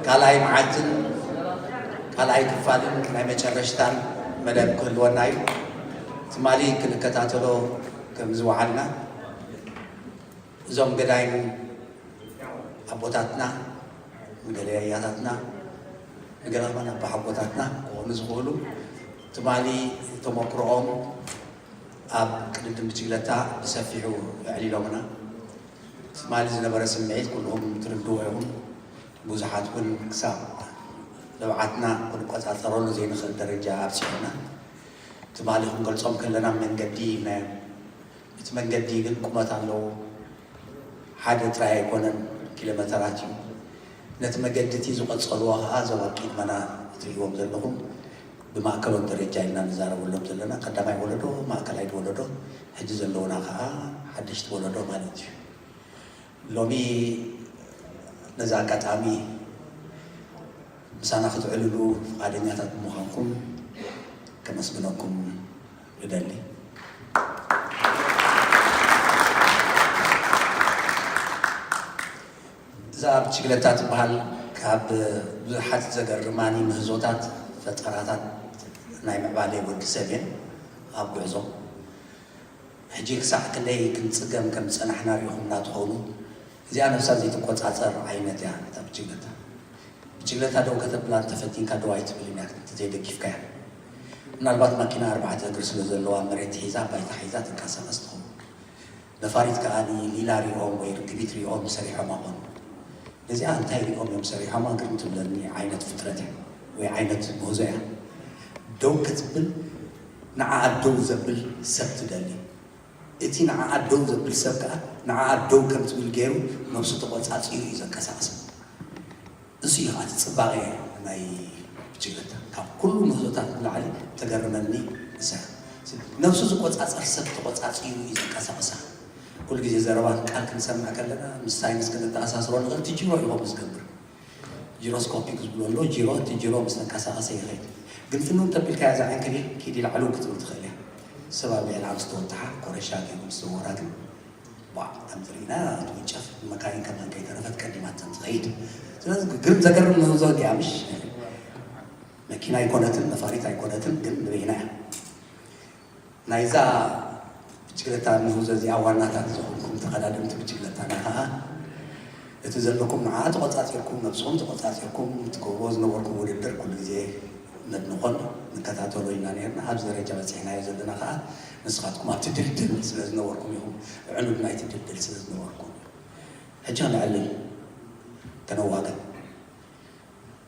ካልኣይ መዓልትን ካልኣይ ክፋልን ናይ መጨረሽታን መደብ ክህልወና እዩ። ትማሊ ክንከታተሎ ከም ዝወዓልና እዞም ገዳይም ኣቦታትና፣ ንገለ ኣያታትና፣ ንገለ ከማን ኣባሓጎታትና ክኾኑ ዝኽእሉ ትማሊ ተመክሮኦም ኣብ ቅድድም ብችግለታ ብሰፊሑ ኣዕሊሎምና። ትማሊ ዝነበረ ስምዒት ኩልኹም ትርድዎ ኢኹም። ብዙሓት እውን ክሳብ ንብዓትና ክንቆጻጸረሉ ዘይንኽእል ደረጃ ኣብጺሑና። ትማሊ ክንገልጾም ከለና መንገዲ ኢልናዮም። እቲ መንገዲ ግን ቁመት ኣለዎ። ሓደ ጥራይ ኣይኮነን፣ ኪሎ መተራት እዩ። ነቲ መገዲ እቲ ዝቐጸልዎ ኸኣ እዞም ኣብ ቅድመና እትርእይዎም ዘለኹም ብማእከሎም ደረጃ ኢልና ንዛረበሎም ዘለና ቀዳማይ ወለዶ፣ ማእከላይ ወለዶ፣ ሕጂ ዘለውና ኸኣ ሓደሽቲ ወለዶ ማለት እዩ። ሎሚ ነዚ ኣጋጣሚ ምሳና ክትዕልሉ ፍቓደኛታት ብምዃንኩም ከመስግነኩም እደሊ። እዛ ብችግለታ ትበሃል ካብ ብዙሓት ዘገርማኒ ምህዞታት ፈጠራታት ናይ ምዕባለ ወዲ ሰብ እየን ኣብ ጉዕዞ። ሕጂ ክሳዕ ክንደይ ክንጽገም ከም ዝጸናሕና ርኢኹምና ትኾኑ። እዚኣ ነብሳ ዘይትቆጻጸር ዓይነት እያ እታ ብችግለታ። ብችግለታ ደው ከተብላ እንተፈቲንካ ደው ኣይትብልን እያ እንተዘይደጊፍካያ። ምናልባት ማኪና ኣርባዕተ እግሪ ስለ ዘለዋ መሬት ሒዛ ባይታ ሒዛ ትንቀሳቐስ ትኸውን። ነፋሪት ከኣ ሊላ ሪኦም ወይ ርግቢት ሪኦም ሰሪሖማ ኾኑ። ነዚኣ እንታይ ሪኦም እዮም ሰሪሖማ ግርም ትብለኒ ዓይነት ፍጥረት እያ ወይ ዓይነት ምህዞ እያ። ደው ክትብል ንዓኣ ደው ዘብል ሰብ ትደሊ። እቲ ንዓኣ ደው ዘብል ሰብ ከኣ ንዓኣ ደው ከም ትብል ገይሩ ነብሱ ተቖጻጺሩ እዩ ዘንቀሳቕሳ። እሱ እዩ እቲ ጽባቐ ናይ ብችግለታ። ካብ ኩሉ ምህዞታት ንላዕሊ ተገርመኒ ንሳ። ነብሱ ዝቆጻጸር ሰብ ተቆጻጺሩ እዩ ዝንቀሳቐሳ። ኩሉ ግዜ ዘረባ ቃል ክንሰምዕ ከለና ምስ ሳይንስ ክንተኣሳስሮ ንኽእል፣ እቲ ጂሮ እዩ ከምኡ ዝገብር። ጂሮስኮፒክ ዝብሎ ኣሎ፣ ጂሮ፣ እቲ ጂሮ ምስ ተንቀሳቐሰ ይኸይድ። ግን ፍንው እንተቢልካያ እዛ ዓይን ክዲ ኪዲ ላዕሉ ክትብል ትኽእል እያ። ሰብ ኣብ ልዕሊ ምስ ተወጥሓ ኮረሻ ገይሩ ምስ ዘወራ ግን ቧዕ ከም ትርኢና ትውንጨፍ፣ መካይን ከማን ከይተረፈት ቀዲማተን ትኸይድ። ስለዚ ግርም ዘገርም ምህዞ እንዲያ ምሽ? መኪና ኣይኮነትን፣ ነፋሪት ኣይኮነትን፣ ግን ንበይና እያ። ናይዛ ብችግለታ ምህዞ እዚኣ ዋናታት ዝኾንኩም ተቐዳደምቲ ብችግለታና ኸኣ እቲ ዘለኩም ንዓ ተቖጻጺርኩም፣ ነብስኹም ተቖጻጺርኩም ትገብርዎ ዝነበርኩም ውድድር ኩሉ ግዜ ነድንቖን ንከታተሎ ኢና ነርና። ኣብዚ ደረጃ በጺሕናዮ ዘለና ኸኣ ንስኻትኩም ኣብቲ ድልድል ስለ ዝነበርኩም ኢኹም፣ ዕኑድ ናይቲ ድልድል ስለ ዝነበርኩም። ሕጂ ከነዕልል፣ ከነዋግዕ።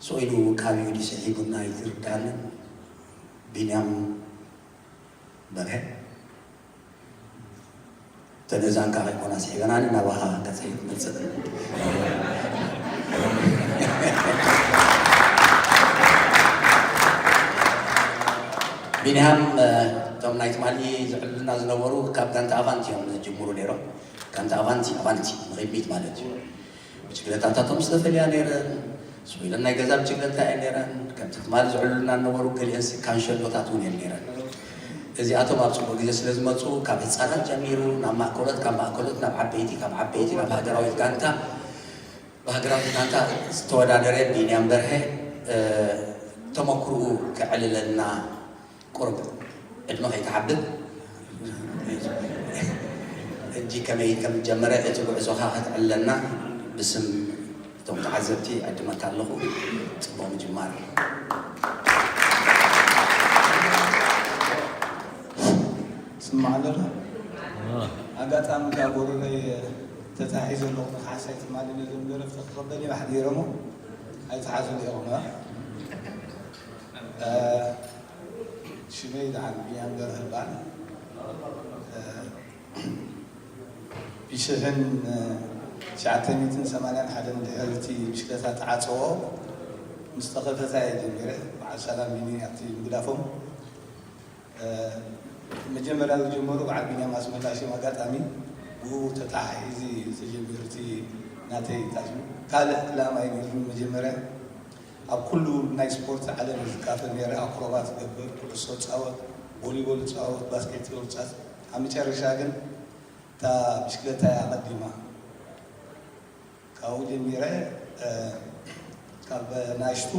ስቕ ኢሉ ውቃብ እዩ ድዩ ስሒቡና ኣይትርድኣንን። ቢንያም በርሀ፣ ተነዛንካ ከይኮና ስሒበናኒ ናባኻ ገጸይ ትመጽእ። ቢንያም፣ እቶም ናይ ትማሊ ዝዕልሉና ዝነበሩ ካብ ጋንታ ኣቫንቲ እዮም ዝጅምሩ ነይሮም። ጋንታ ኣቫንቲ፣ ኣቫንቲ ንቕድሚት ማለት እዩ። ብሽክለታታቶም ዝተፈልያ ነይረን፣ ስቕ ኢለን ናይ ገዛ ብሽክለታ እየን ነይረን። ከምቲ ትማሊ ዝዕልሉና ዝነበሩ ገሊአን ካንሸሎታት እውን እየን ነይረን። እዚኣቶም ኣብ ጽቡቕ ግዜ ስለ ዝመጹ፣ ካብ ህጻናት ጀሚሩ ናብ ማእከሎት፣ ካብ ማእከሎት ናብ ዓበይቲ፣ ካብ ዓበይቲ ናብ ሃገራዊት ጋንታ፣ ብሃገራዊት ጋንታ ዝተወዳደረ ቢንያም በርሀ፣ እ፣ ተመክሮኡ ከዕልለልና ቁሩብ ዕድመ ከይትሓብብ፣ ሕጂ ከመይ ከም ዝጀመረ እቲ ጉዕዞኻ ከተዕልለና ብስም እቶም ተዓዘብቲ እዕድመካ ኣለኹ። ጽቡቕ ምጅማር። ስማዕ ኣለኻ? ኣጋጣሚ ካብ ጎረረይ ተታሒዘ ኣለኹ። ንኻሕሳይ ትማሊ ነዞም ደረፍቲ ክቕበል እየ ኣሕዲሮሞ ኣይተሓዙን እዮም። እ፣ ሽመይ ደሓን ቢንያም በርሀ ይበሃል። እ፣ ብሽሕን ትሽዓተ ሚእትን ሰማንያን ሓደን ድሕሪ እቲ ብሽክለታ ተዓጸዎ ምስ ተኸፈታ እየ ጀሚረ። በዓል ሰላም ሚኒ ኣብቲ ምግዳፎም፣ እ፣ መጀመርያ ዝጀመሩ በዓል ቢንያም ኣስመላሽ እዮም። ኣጋጣሚ ብኡ ተተሓሒዙ እዩ ተጀሚሩ እቲ ናተይ ታጅ። ካልእ ዕላማ እዩ ነይሩኒ መጀመርያ ኣብ ኩሉ ናይ ስፖርት ዓለም ዝካፈል ነይረ። ኣክሮባት ዝገብር፣ ኩዕሶ ጻወት፣ ቮሊቦል ጻወት፣ ባስኬትቦል ጻወት። ኣብ መጨረሻ ግን እታ ብሽክለታ እያ ቀዲማ። ካብኡ ጀሚረ፣ እ፣ ካብ ናሽቱ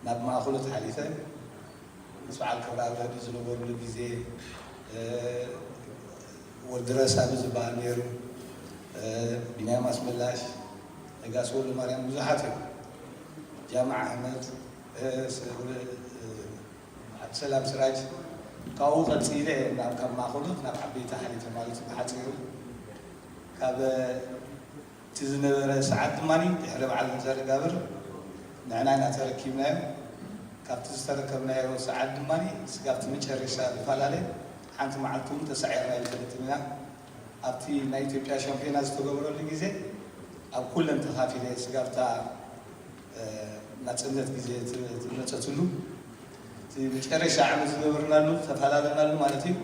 ናብ ማእኸሎት ሓሊፈ ምስ በዓል ክብረኣብ ረዲ ዝነበሩሉ ግዜ፣ ወዲ ረሳቢ ዝበሃል ነይሩ፣ ቢንያም ኣስመላሽ፣ ነጋሲ ወልደማርያም፣ ብዙሓት እዮም። ጃማዕ ኣሕመድ፣ ዓብድሰላም ስራጅ። ካብኡ ቀፂለ ናብ፣ ካብ ማእኸሎት ናብ ዓበይቲ ሓሊፈ ማለት እዩ ብሓፂሩ። ካብ እቲ ዝነበረ ሰዓት ድማ ድሕሪ በዓል መዘጋብር ንዕና ኢና ተረኪብናዮ። ካብቲ ዝተረከብናዮ ሰዓት ድማ ስጋብቲ መጨረሻ ዝፈላለ ሓንቲ መዓልቲ እውን ተሳዒርና ኣይንፈልጥን ኢና። ኣብቲ ናይ ኢትዮጵያ ሻምፒዮና ዝተገብረሉ ግዜ ኣብ ኩለን ተኻፊለ ስጋብታ ናፅነት ግዜ ትመፀትሉ እቲ መጨረሻ ዓመት ዝገበርናሉ ተፈላለናሉ ማለት እዩ።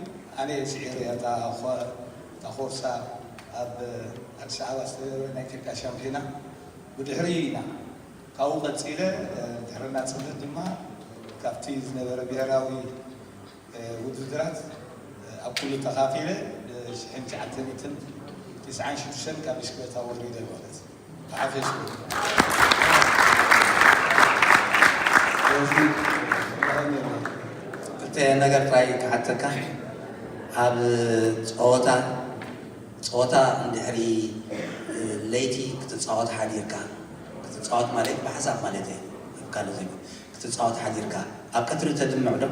ኣነ ስዒረ እታ ኮርሳ ኣብ ኣዲስ ኣበባ ዝተገበረ ናይ ኢትዮጵያ ሻምፒዮና ብድሕሪ ኢና ካብኡ ቀፂለ ድሕሪ ናፅነት ድማ ካብቲ ዝነበረ ብሄራዊ ውድድራት ኣብ ኩሉ ተኻፊለ ሽሕን ትሽዓተ ሚእትን ትስዓን ሽዱሽተን ካብ ብሽክለታ ወሪደ ማለት እዩ። ብሓፈሽኡ ክልተ ነገር ጥራይ ክሓተካ። ኣብ ፀወታ ፀወታ እንድሕሪ ለይቲ ክትፃወት ሓዲርካ ክትፃወት ማለት ብሓሳብ ማለት እዩ። ኣብ ካልእ ዘይኮነ ክትፃወት ሓዲርካ ኣብ ቀትሪ ተድምዕ ዶ?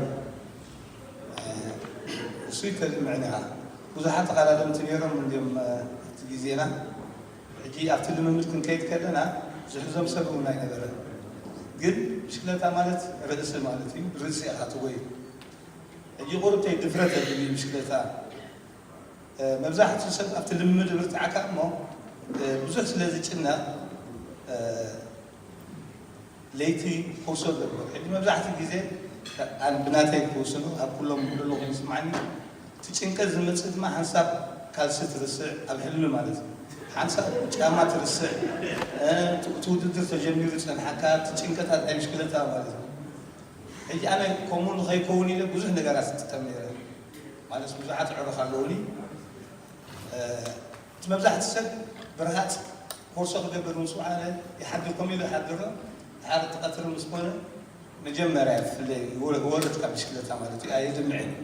እሱ ይከልምዕን ኢኻ። ብዙሓት ተቓዳደምቲ ነይሮም እንዲም እቲ ግዜና። ሕጂ ኣብቲ ልምምድ ክንከይድ ከለና ዝሕዞም ሰብ እውን ኣይነበረን። ግን ብሽክለታ ማለት ርእሲ ማለት እዩ። ርእሲ ኢኻ ትጎይ። ሕጂ ቁሩብተይ ድፍረት የድሊ ብሽክለታ። መብዛሕትኡ ሰብ ኣብቲ ልምምድ ብርትዓካ እሞ ብዙሕ ስለ ዝጭነቕ ለይቲ ክውሰድ ኣለዎ። ሕጂ መብዛሕትኡ ግዜ ኣነ ብናተይ ክውስኖ ኣብ ኩሎም ዘለኹም ይስምዓኒ። እቲ ጭንቀት ዝመጽእ ድማ ሓንሳብ ካልሲ ትርስዕ፣ ኣብ ሕልሚ ማለት እዩ። ሓንሳብ ጫማ ትርስዕ፣ እቲ ውድድር ተጀሚሩ ይጸንሓካ፣ እቲ ጭንቀታት ናይ ብሽክለታ ማለት እዩ። ሕጂ ኣነ ከምኡ ንኸይከውን ኢለ ብዙሕ ነገራት ዝጥቀም ነይረ። ማለት ብዙሓት ኣዕሩኽ ኣለዉኒ። እቲ መብዛሕትኡ ሰብ ብርሃጽ ኮርሶ ክገብር ምስ ወዓለ ይሓድር፣ ከምኡ ኢሉ ይሓድር። ድሓር እቲ ቀትሪ ምስ ኮነ መጀመርያ ብፍላይ ይወርድ ካብ ብሽክለታ ማለት እዩ፣ ኣየድምዕን እዩ።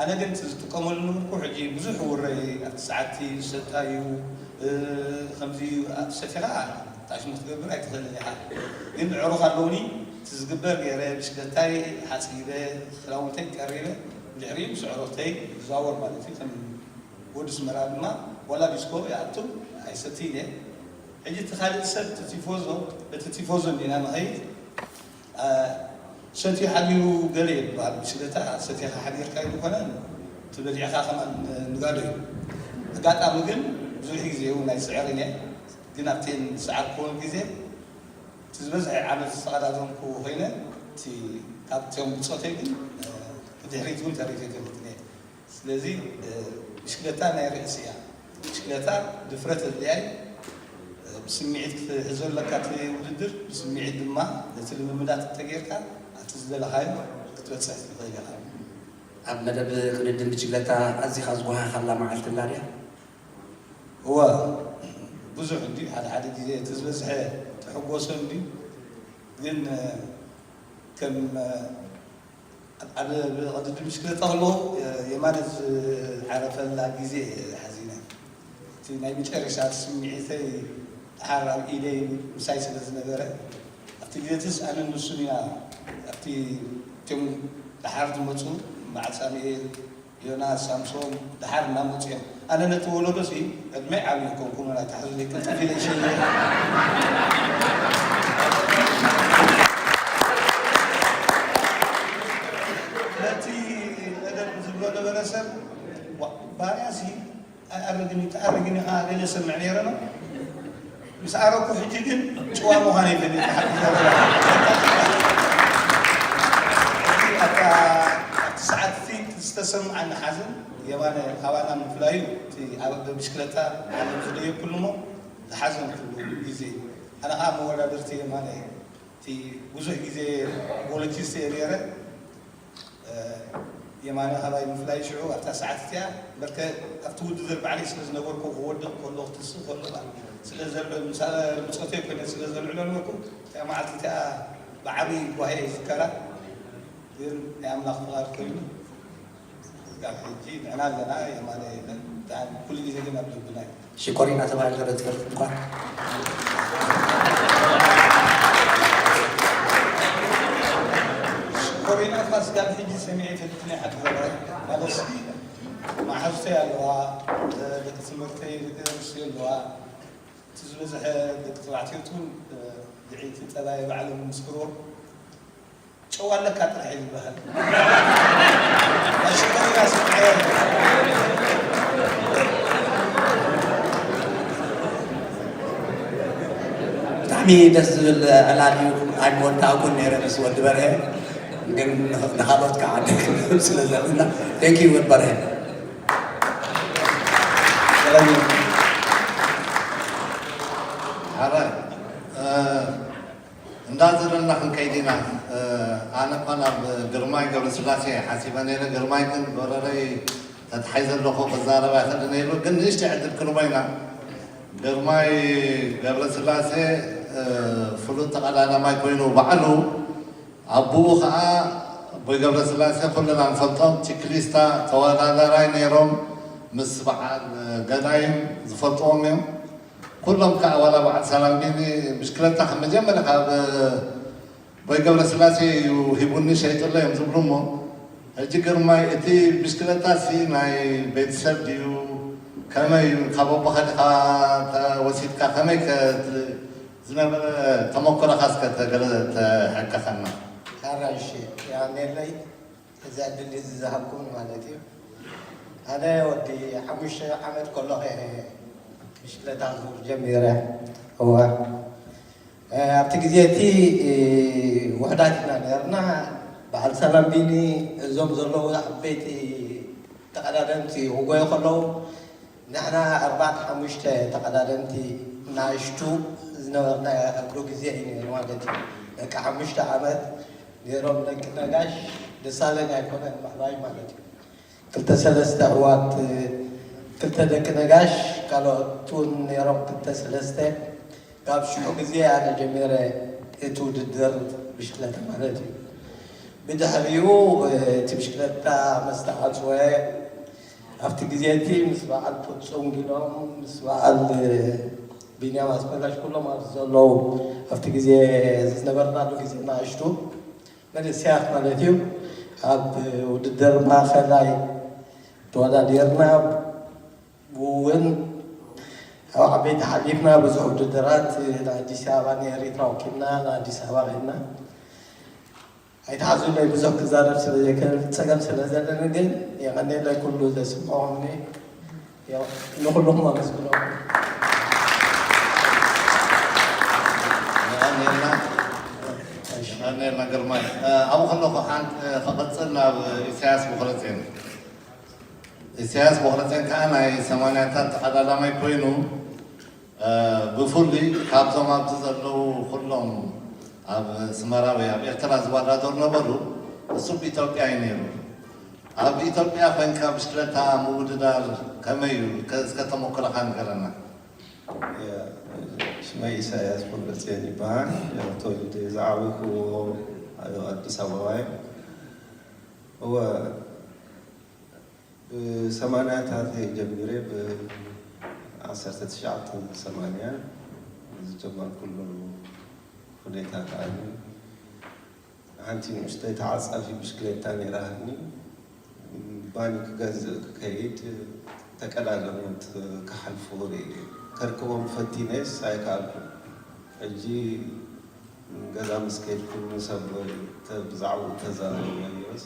ኣነ ግን እቲ ዝጥቀመሉ ነበርኩ፣ ሕጂ ብዙሕ ውረ እየ፣ ኣብቲ ሰዓትቲ ዝሰታ እዩ፣ ከምዚ እዩ፣ ኣብቲ ሰቲኻ ጣሽሙ ክትገብር ኣይትኽእልን ኢኻ። ግን ኣዕሩኽ ኣለዉኒ፣ እቲ ዝግበር ገይረ፣ ብሽክለታይ ሓጺበ፣ ክዳውንተይ ቀሪበ፣ ብድሕሪኡ ምስ ኣዕሩኽተይ ይዘዋወር ማለት እዩ። ከም ወዲ ኣስመራ ድማ ዋላ ዲስኮ ይኣቱ ኣይሰትይን እየ። ሕጂ እቲ ካልእ ሰብ እቲ ቲፎዞ በቲ ቲፎዞ እንዲና ንኸይድ። ሰትዩ ሓዲሩ ገለ እዩ ዝበሃል። ብሽለታ ሰቲኻ ሓዲርካ ኣይኮነን፣ እቲ በሊዕኻ ከማን ንጋዶ እዩ። ኣጋጣሚ ግን ብዙሕ ግዜ እውን ኣይስዕርን እየ። ግን ኣብተን ዝሰዓርክወን ግዜ እቲ ዝበዝሐ ዓመት ዝተቐዳደምኩ ኮይነ፣ እቲ ካብቶም ብጾተይ ግን ብድሕሪት እውን ተሪፈ ኣይፈልጥን እየ። ስለዚ ብሽክለታ ናይ ርእሲ እያ። ብሽክለታ ድፍረት ኣድልያ እዩ። ብስምዒት ክትሕዞ ኣለካ እቲ ውድድር፣ ብስምዒት ድማ ነቲ ልምምዳት እንተጌርካ ኣብቲ ዝደለኻዮ ክትበፅሕ ትኽእል ኢኻ። ኣብ መደብ ቅድድም ብሽክለታ ኣዚኻ ዝጎሃኻላ መዓልቲ ኣላ ድያ? እወ፣ ብዙሕ እንድዩ። ሓደ ሓደ ግዜ እቲ ዝበዝሐ ትሕጎሶ እንድዩ፣ ግን ከም ኣብ ብቕድድም ብሽክለታ ከለኹ የማነ ዝዓረፈላ ግዜ ሓዚነ። እቲ ናይ መጨረሻ ስምዒተይ ደሓር ኣብ ኢደይ ምሳይ ስለ ዝነበረ ኣብቲ ግዜትስ ኣነ ንሱን ኢና ኣብቲ እቶም ደሓር ዝመፁ በዓል ሳሙኤል፣ ዮናስ፣ ሳምሶም ደሓር እናመፁ እዮም። ኣነ ነቲ ወለዶ ሲ ዕድመይ ዓብዩ ኮንኩን ኣይትሓዙለይ ቅልጥፍ ኢለ ይሸይን። ነቲ ቀደም ዝብሎ ነበረ ሰብ ባርያ ሲ ኣይኣርግን እዩ ትኣርግን ኢኻ ገለ ሰምዕ ነይረ ነው። ምስ ኣረኩ ሕጂ ግን ጭዋ ምዃን ይፈልጥ ሓቂ ዘረባ። ኣብቲ ሰዓት እቲ ዝተሰምዓኒ ሓዘን የማነ ካባና ምፍላዩ እቲ ኣብ ብሽክለታ ዓለም ዝደየብኩሉ እሞ ዝሓዘንኩሉ ግዜ ኣነ ከዓ መወዳድርቲ የማነ እቲ ብዙሕ ግዜ ቮለንቲስት እየ ነይረ። የማነ ካባይ ምፍላይ ሽዑ ኣብታ ሰዓት እቲኣ በርከ ኣብቲ ውድድር ባዕለይ ስለ ዝነበርኩ ክወድቕ ከሎ ክትስእ ከሎ ስለ ዘልዑ ምሳለ ምጾተይ ኮይነ ስለ ዘልዑ ለነበርኩ እቲኣ መዓልቲ እቲኣ ብዓብዪ ጓሂ ይዝከራ። ግን ናይ ኣምላኽ ፍቓድ ኮይኑ ካብ ሕጂ ንዕና ኣለና። የማነ የለን። ብጣዕሚ ኩሉ ግዜ ግን ኣብ ልብና እዩ። ሽኮሪና ተባሂሉ ዶ ትፈልጥ እንኳን? ሽኮሪና እኳ ስጋብ ሕጂ ሰሚዐ ይፈልጥን እየ። ሓቂ ዘረባ ማለት መሓዙተይ ኣለዋ፣ ደቂ ትምህርተይ ደቂ ኣንስትዮ ኣለዋ። እቲ ዝበዝሐ ደቂ ተባዕትዮ እውን ድዒቲ ጠባይ ባዕሎም ምስክርዎ። ጨው ኣለካ ጥራሕ እዩ ዝበሃል። ናይ ሽኮሪና ስምዐ። ብጣዕሚ ደስ ዝብል ዕላል እዩ። ኣይምወዳእኩን ነይረ ምስ ወዲ በርሀ፣ ግን ንኻልኦት ከዓ ስለ ዘለና። Thank you ወዲ በርሀ። ሰላም እዩ። ሓራይ፣ እ፣ እንዳዘለልና ክንከይድ ኢና። እ፣ ኣነ እኳ ናብ ግርማይ ገብረስላሴ ሓሲበ ነይረ። ግርማይ ግን ጎረረይ ተታሒዘ ኣለኹ ክዛረብ ኣይኽእልን ኢሉ፣ ግን ንእሽተይ ዕድል ክንቦ ኢና። ግርማይ ገብረስላሴ፣ እ፣ ፍሉጥ ተቐዳዳማይ ኮይኑ ባዕሉ ኣቦኡ ኸዓ ኣቦይ ገብረስላሴ ኩልና ንፈልጦም ቺክሊስታ ተወዳዳራይ ነይሮም። ምስ በዓል ገዳይም ዝፈልጥዎም እዮም። ኩሎም ከዓ ዋላ በዓል ሳላምቢኒ ብሽክለታ ከም መጀመርያ ካብ ኣቦይ ገብረስላሴ እዩ ሂቡኒ ሸይጥሎ እዮም ዝብሉ እሞ፣ ሕጂ ግርማይ እቲ ብሽክለታ ሲ ናይ ቤተሰብ ድዩ? ከመይ እዩ? ካብ ኣቦኻ ዲኻ ተወሲድካ? ከመይ ከ ዝነበረ ተመክሮኻ እስከ ተገለ ተሐቀኸና። ሓራይ እሺ፣ ያኔለይ እዚ ዕድል እዚ ዝሃብኩም ማለት እዩ። ኣነ ወዲ ሓሙሽተ ዓመት ከለኹ እየ ብሽክለታ ክዞር ጀሚረ። እወ፣ እ፣ ኣብቲ ግዜ እቲ፣ እ፣ ውሑዳት ኢና ነርና። በዓል ሰላም ቢኒ፣ እዞም ዘለዉ ዓበይቲ ተቐዳደምቲ ክጎዩ ከለዉ፣ ንሕና ኣርባዕተ ሓሙሽተ ተቐዳደምቲ ናእሽቱ ዝነበርና ኣብሉ ግዜ እዩ ነይሩ ማለት እዩ። ደቂ ሓሙሽተ ዓመት ነይሮም፣ ደቂ ነጋሽ ደሳለኝ ኣይኮነን፣ ባዕላይ ማለት እዩ። ክልተ ሰለስተ ኣሕዋት፣ ክልተ ደቂ ነጋሽ፣ ካልኦት እውን ነይሮም ክልተ ሰለስተ። ካብ ሽዑ ግዜ ኣነ ጀሚረ እቲ ውድድር ብሽክለታ ማለት እዩ። ብድሕሪኡ እቲ ብሽክለታ ምስ ተዓጽወ፣ ኣብቲ ግዜ እቲ ምስ በዓል ፍጹም ጊሎም፣ ምስ በዓል ቢንያም ኣስመላሽ፣ ኩሎም ኣብዚ ዘለዉ፣ ኣብቲ ግዜ ዝነበርናሉ ግዜ ንኣሽቱ መንእሰያት ማለት እዩ፣ ኣብ ውድድር ማእኸላይ ተወዳዲርና፣ እውን ኣብ ዓበይቲ ሓሊፍና፣ ብዙሕ ውድድራት ንኣዲስ ኣበባ፣ ንኤሪትራ ወኪልና ንኣዲስ ኣበባ ከድና። ኣይትሓዙለይ፣ ብዙሕ ክዛረብ ስለ ዘይክእል፣ ጸገም ስለ ዘለኒ፣ ግን የቐንየለይ ኩሉ ዘስምዖምኒ። ያው ንኹልኹም ኣመስግኖም። የቐንየልና፣ የቐንየልና ግርማይ። እ፣ ኣብኡ ከለኹ ሓንቲ፣ እ፣ ክቕጽል ናብ ኢሳያስ ቦኽረጼን። ኢሳያስ ቦኽረጼን ከኣ ናይ ሰማንያታት ተቐዳዳማይ ኮይኑ፣ እ፣ ብፍሉይ ካብዞም ኣብዚ ዘለዉ ኩሎም ኣብ ኣስመራ ወይ ኣብ ኤርትራ ዝወዳደሩ ነበሩ፣ እሱ ብኢትዮጵያ እዩ ነይሩ። ኣብ ኢትዮጵያ ኮንካ ብሽክለታ ምውድዳር ከመይ እዩ? ከ-፣ እስከ ተመክሮኻ ንገረና። ያ፣ ሽመይ ኢሳያስ ቦኽረጼን ይበሃል። ያው ተወሊደ ዝዓበይኩዎ ኣብ ኣዲስ ኣበባ እዩ። እወ፣ ብሰማንያታት እየ ጀሚረ፣ ብዓሰርተ ትሽዓተ ሰማንያ ዝጀመርኩሉ ሁኔታ ከኣ እዩ። ሓንቲ ንእሽተይ ተዓጻፊ ብሽክሌታ ነይራትኒ። ባኒ ክገዝእ ክከይድ ተቀዳደሙት ክሓልፉ ርእየ። ከርክቦም ፈቲነስ ኣይከኣልኩን። ሕጂ ገዛ ምስ ከድኩ ምስ ኣቦይ ተ-፣ ብዛዕባኡ ተዛረብናዮስ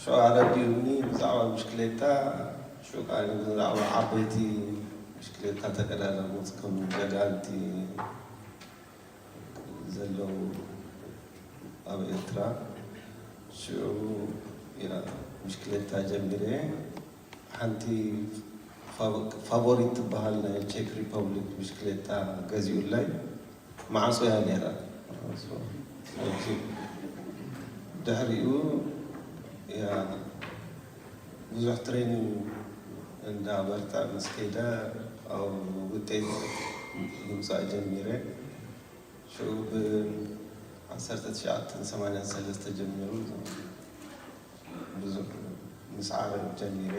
ሽዑ ኣረዲኡኒ ብዛዕባ ብሽክሌታ። ሽዑ ከኣ ብዛዕባ ዓበይቲ ብሽክሌታ ተቀዳደሙት ከም ጀጋንቲ ዘለዉ ኣብ ኤርትራ። ሽዑ እያ ብሽክሌታ ጀሚረ። ሓንቲ ፋ-፣ ፋቮሪት ትበሃል ናይ ቼክ ሪፐብሊክ ብሽክሌታ ገዚኡለይ። ማዕጾ እያ ነይራ። ድሕሪኡ እያ ብዙሕ ትሬኒንግ እንዳ በርትዕ ምስ ከይደ ኣብ ውጤት ምምፃእ ጀሚረ። ሽዑ ብ1983 ጀሚሩ ብዙሕ ምስዓር ጀሚረ።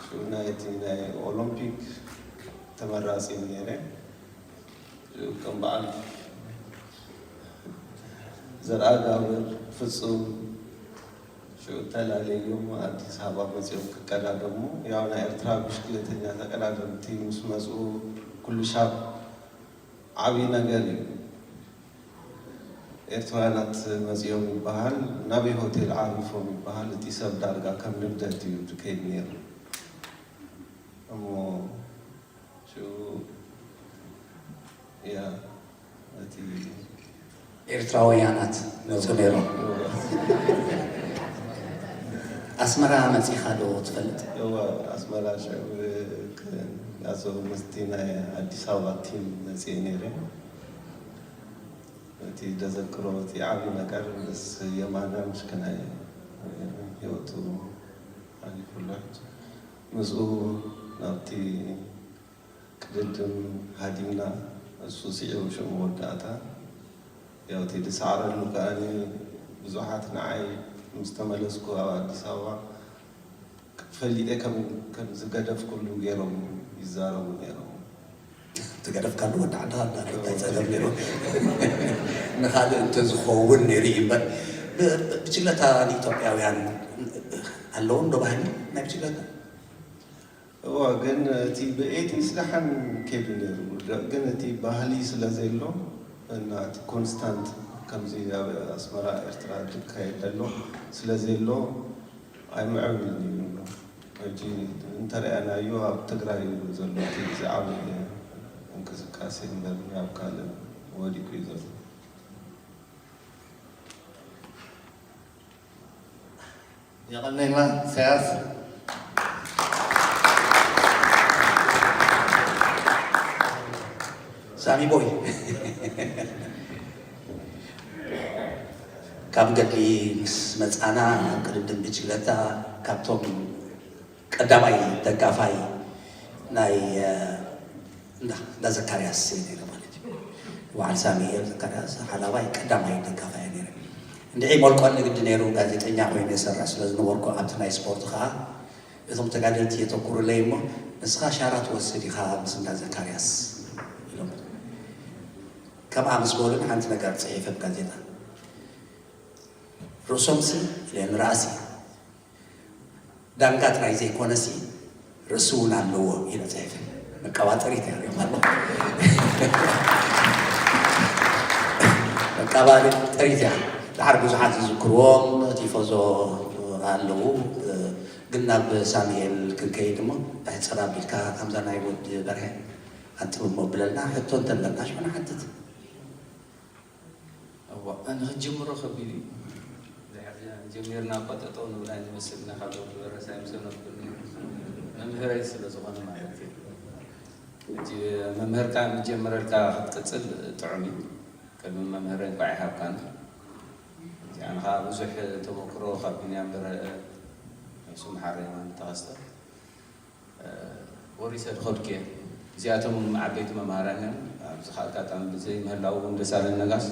ሽዑ ናይ እቲ ናይ ኦሎምፒክ ተመራፂ ነይረ። ሽዑ ከም በዓል ዘርኣጋብር ፍፁም ሽዑ ተላለዮም ኣዲስ ኣበባ መፂኦም ክቀዳደሙ። ያው ናይ ኤርትራ ብሽክሌተኛ ተቀዳደምቲ ምስ መፅኡ ኩሉ ሻብ ዓብዪ ነገር እዩ። ኤርትራውያናት መፂኦም ይበሃል፣ ናበይ ሆቴል ዓሪፎም ይበሃል። እቲ ሰብ ዳርጋ ከም ንግደት እዩ ዝከይድ ነይሩ። እሞ ሽዑ ያ እቲ ኤርትራውያናት መፁ ነይሮም። ኣስመራ መፂኻ ዶ ትፈልጥ? እወ ኣስመራ ሽዑ ናዞ ምስቲ ናይ ኣዲስ ኣበባ ቲም መፅእ ነይረ። እቲ ደዘክሮ እቲ ዓብዪ ነገር ምስ የማነ ምሽክናይ ህይወቱ ሓሊፉ ኣሎ። ምስኡ ናብቲ ቅድድም ሃዲምና፣ እሱ ስዒሩ ሽዑ መወዳእታ። ያው እቲ ዝሰዓረሉ ከኣ ብዙሓት ንዓይ ምስ ተመለስኩ ኣብ ኣዲስ ኣበባ ፈሊጠ ከም ዝገደፍኩሉ ገይሮም ይዛረቡ ነይሮም። ትገደፍካሉ ወዲ ዓድኻ እንታይ ፀገም ነይሩ? ንኻልእ እንተዝኸውን ነይሩ እዩ እምበር። ብችግለታ ንኢትዮጵያውያን ኣለዎም ዶ ባህሊ ናይ ብችግለታ? እዋ ግን እቲ ብኤቲስ ደሓን ከይዱ ነይሩ፣ ግን እቲ ባህሊ ስለ ዘየሎ እና እቲ ኮንስታንት ከምዚ ኣብ ኣስመራ ኤርትራ ዝካየድ ዘሎ ስለ ዘየሎ ኣይምዕብልን እዩ ንብሎ። ሕጂ እንተረኣናዮ ኣብ ትግራይ እዩ ዘሎ እቲ ዝዓበየ እንቅስቃሴ እምበር ኣብ ካልእ ወዲቁ እዩ ዘሎ። የቐነይና ኢሳያስ። ሳሚ ቦይ ካብ ገድሊ ምስ መፃና ናብ ቅድድም ብጅለታ ካብቶም ቀዳማይ ደጋፋይ ናይ እንዳ ዘካርያስ ነይረ ማለት እዩ። በዓል ሳሚኤል ዘካርያስ ሓላባይ ቀዳማይ ደጋፋይ ነይረ። እንድዒ ሞልቆኒ ግዲ ነይሩ፣ ጋዜጠኛ ኮይኑ የሰርሕ ስለ ዝነበርኩ ኣብቲ ናይ ስፖርት ከዓ እቶም ተጋደልቲ የተኩሩለይ እሞ ንስኻ ሻራ ትወስድ ኢኻ ምስ እንዳ ዘካርያስ ኢሎም ከምኣ ምስ በሉን ሓንቲ ነገር ፅሒፈ ብጋዜጣ ርእሶምሲ ኢለ ንረኣሲ ዳንጋ ጥራይ ዘይኮነሲ ርእሲ እውን ኣለዎ ኢለ ፅሒፈ። መቀባጠሪት እያ ሪኦም ኣሎ መቀባጠሪት እያ። ድሓር ብዙሓት ዝዝክርዎም ቲፎዞ ኣለዉ። ግን ናብ ሳሙኤል ክንከይድ እሞ ሕፅር ኣቢልካ ከምዛ ናይ ወዲ በርሀ ኣንጥብ እሞ ብለልና ሕቶ እንተለና ሽዑ ንሓትት። እዋ ንክትጅምሮ ከቢድ እዩ። ድሕር ጀሚርና እኳ ጠጠው ንብል ኣይንመስል ኢና ካብ ወዲ በረስ ኣይምሰነፍኩን ነይሩ መምህረይ ስለ ዝኾነ ማለት እዩ። ሕጂ መምህርካ ምጀመረልካ ክትቅፅል ጥዑም እዩ። ቅድሚ መምህረይ እንኳዕ ይሃብካን። ሕጂ ኣነ ከዓ ብዙሕ ተመክሮ ካብ ቢንያም በረ፣ ስምሓር የማነ ተኸስተ ወሪሰ ዝኸድኩ እየ። እዚኣቶም ዓበይቲ መምሃራን እዮም። ኣብዚ ከዓ ኣጋጣሚ ብዘይ ምህላው እውን ደሳለን ነጋሽ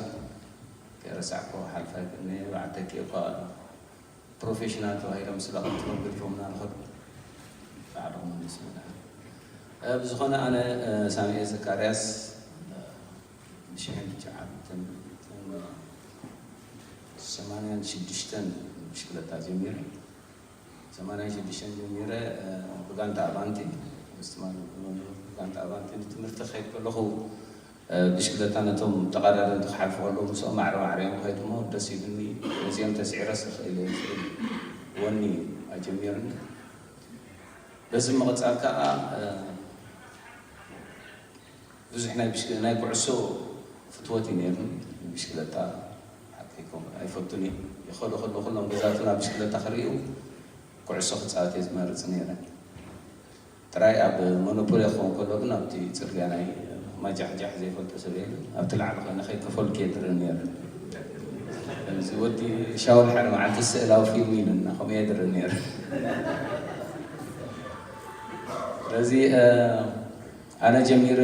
ከይረሳዕኮ ሓልፋ ይብልኒ እየ። በዓል ተኪኤ እኳ ፕሮፌሽናል ተባሂሎም ስለ ቅልጥፎም ገዲፎምና ንኸዱ ባዕሎም መሊሶም ይብልኒ። ብዝኾነ ኣነ ሳሙኤል ዘካርያስ ብሽሕን ትሽዓን ሰማንያን ሽዱሽተን ብሽክለታ ጀሚረ። ሰማንያን ሽዱሽተን ጀሚረ ብጋንታ ኣባንቲ ምስ ትማሊ ብጋንታ ኣባንቲ ንትምህርቲ ክኸይድ ከለኹ ብሽክለታ ነቶም ተቐዳደምቲ ክሓልፉ ከለዉ ምስኦም ማዕረ ማዕረ እዮም ክኸይድ እሞ ደስ ይብልኒ። ነዚኦም ተስዒረስ ክኽእል እየ ዝብል ወኒ ኣጀሚርኒ። በዚ ምቕጻል ከኣ ብዙሕ ናይ ብሽክ ናይ ኩዕሶ ፍትወት እዩ ነይሩኒ። ብሽክለታ ሓቀይ ኣይፈቱን እየ። ይኸዶ ከሎ ኩሎም ገዛትና ብሽክለታ ክርእዩ ኩዕሶ ክፃወት እየ ዝመርፅ ነይረ። ጥራይ ኣብ ሞኖፖሊ ክኸውን ከሎ ግን ኣብቲ ፅርግያ ናይ ማጃሕጃሕ ዘይፈልጦ ሰብ የለን። ኣብቲ ላዕሊ ኮይነ ከይከፈልኩ እየ ድርኢ ነይረ። እዚ ወዲ ሻውል ሓደ መዓልቲ ስእላዊ ፊልም ኢሉና ከምኡ እየ ድርኢ ነይረ። ስለዚ ኣነ ጀሚረ፣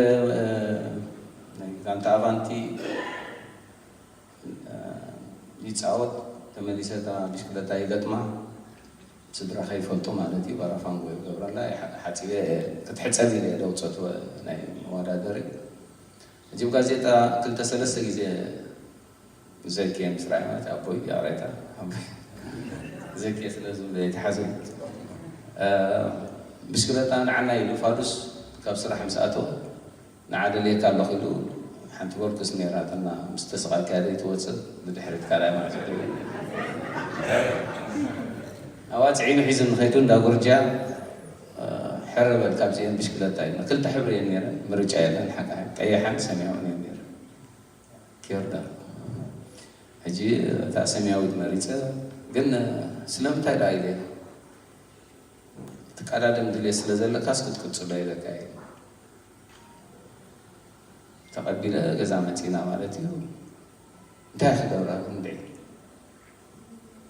ናይ ጋንታ ኣቫንቲ ይፃወት፣ ተመሊሰ እታ ብሽክለታ ይገጥማ። ስድራ ከይፈልጡ ማለት እዩ። ባራፋንጎ ይገብረላ። ሓፂበ ክትሕፀብ ኢለ ደውፀት ናይ መወዳደሪ። እዚብ ጋዜጣ ክልተ ሰለስተ ግዜ ዘኪየ ምስ ረኣየ ማለት ኣቦይ ያሬታ ኣቦይ ዘኪየ ስለ ዝብለ ይትሓዙ። ብሽክለታ ንዓና ኢሉ ፋዱስ ካብ ስራሕ ምስ ኣተወ ንዓ ደልየካ ኣለኹ ኢሉ። ሓንቲ ጎርክስ ነይራ፣ ጥና ምስ ተሰቓልካያ ዘይትወፅእ፣ ብድሕሪት ካልኣይ ማዕጾ ደልየ። ኣብኣ ፅዒኑ ሒዙ ንኸይዱ እንዳ ጉርጃ። ሕረ በል ካብዚአን ብሽክለታ ኢልና ክልተ ሕብሪ እየን ነይረን፣ ምርጫ የለን። ሓቃ ቀያሕን ሰማያውን እየን ነይረን። ኬርዳ ሕጂ እታ ሰማያዊት መሪፀ። ግን ስለምንታይ ደኣ ኢለ ትቀዳደም ድልየት ስለ ዘለካስ ክትቅፅሎ ኢለካ እየ። ተቐቢለ ገዛ መፂና ማለት እዩ። እንታይ ክገብራ እንደ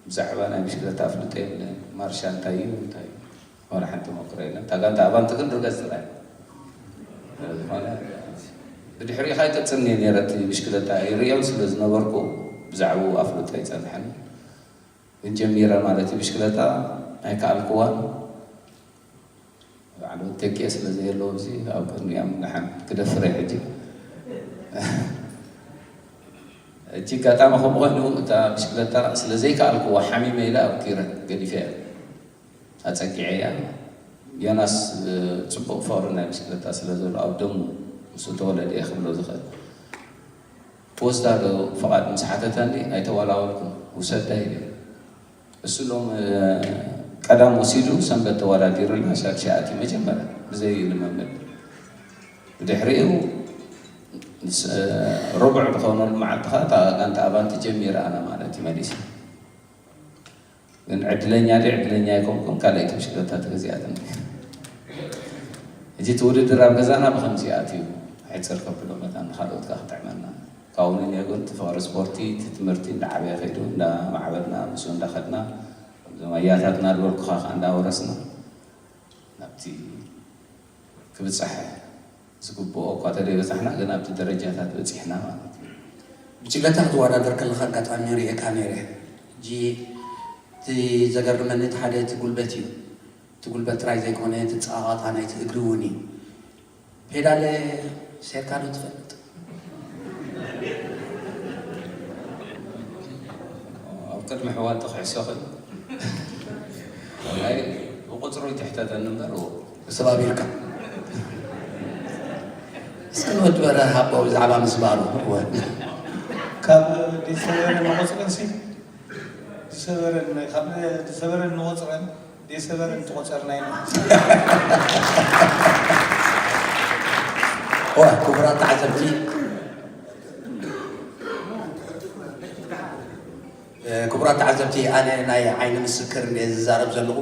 ብዛዕባ ናይ ብሽክለታ ኣፍልጦ የለን። ማርሻ እንታይ እዩ እንታይ እዩ ዋላ ሓንቲ መክሮ የለን። እታ ጋንታ ኣባንቲ ግን ርገፅ ጥራይ ዝኾነ ብድሕሪኡ ካይቀፅልኒ ነይረ። እቲ ብሽክለታ ይርእዮም ስለ ዝነበርኩ ብዛዕባኡ ኣፍልጦ ኣይፀንሐኒ። ግን ጀሚረ ማለት እዩ። ብሽክለታ ኣይከኣልክዋን። ባዕሉ ተኪኤ ስለ ዘየለዎ ኣብዚ ኣብ ቅድሚኦም ደሓን ክደፍረ ሕጂ። እቲ ኣጋጣሚ ከምኡ ኮይኑ እታ ብሽክለታ ስለ ዘይከኣልክዋ ሓሚመ ኢለ ኣብኪረ ገዲፈያ። ኣፀጊዐያ። ዮናስ ፅቡቕ ፍቕሪ ናይ ብሽክለታ ስለ ዘሎ ኣብ ደሙ ምስ ተወለደ እየ ክብሎ ዝኽእል። ክወስዳ ዶ ፍቓድ ምስ ሓተተኒ ኣይተወላወልኩን። ውሰዳ ኢለ። እሱ ሎም ቀዳም ወሲዱ ሰንበት ተወዳዲሩና ሻድሻይ ኣትዩ መጀመርያ ብዘይ ልምምድ። ብድሕሪኡ ርቡዕ ዝኾነሉ መዓልቲ ኸዓ እታ ጋንታ ኣባንቲ ጀሚረ ኣነ ማለት እዩ መሊሰ። ግን ዕድለኛ ድየ ዕድለኛ ኣይኮንኩን፣ ካልኣይቲ ብሽክለታ ተገዚኣትኒ። ሕጂ እቲ ውድድር ኣብ ገዛና ብኸምዚ ኣትዩ። ሕፅር ከብሎ መታን ንኻልኦት ከኣ ክጥዕመና። ካብኡ ንንዮ ግን እቲ ፍቕሪ ስፖርቲ፣ እቲ ትምህርቲ እንዳዓበየ ከይዱ፣ እንዳማዕበልና፣ ምስኡ እንዳኸድና፣ እዞም ኣያታትና ዝበልኩኻ ከኣ እንዳወረስና ናብቲ ክብፃሕ ዝግብኦ እኳ ተደይበፃሕና ግን ኣብቲ ደረጃታት በፂሕና ማለት እዩ። ብጭለታ ክትወዳደር ከለኻ ኣጋጣሚ ርእየካ ነይረ። ሕጂ እቲ ዘገርመኒ እቲ ሓደ እቲ ጉልበት እዩ። እቲ ጉልበት ጥራይ ዘይኮነ እቲ ፃቓቓታ ናይቲ እግሪ እውን እዩ። ፔዳለ ሴርካ ዶ ትፈልጥ? ኣብ ቅድሚ ኣሕዋቱ ክሕሰኽን ኣይ ብቁፅሩ ይትሕተተኒ እምበር ሰባቢርካ እስኪ ንወዲ በረሃ ኣቦ ብዛዕባ ምስባሩ እወ ካብ ዲሰበረ ንቆፅረን ሲ ዲሰበረን ካብ ዲሰበረን ንቆፅረን ዲሰበረን ትቆፀርና ኢና እወ ክቡራት ተዓዘብቲ ክቡራት ተዓዘብቲ ኣነ ናይ ዓይኒ ምስክር እንደ ዝዛረብ ዘለኹ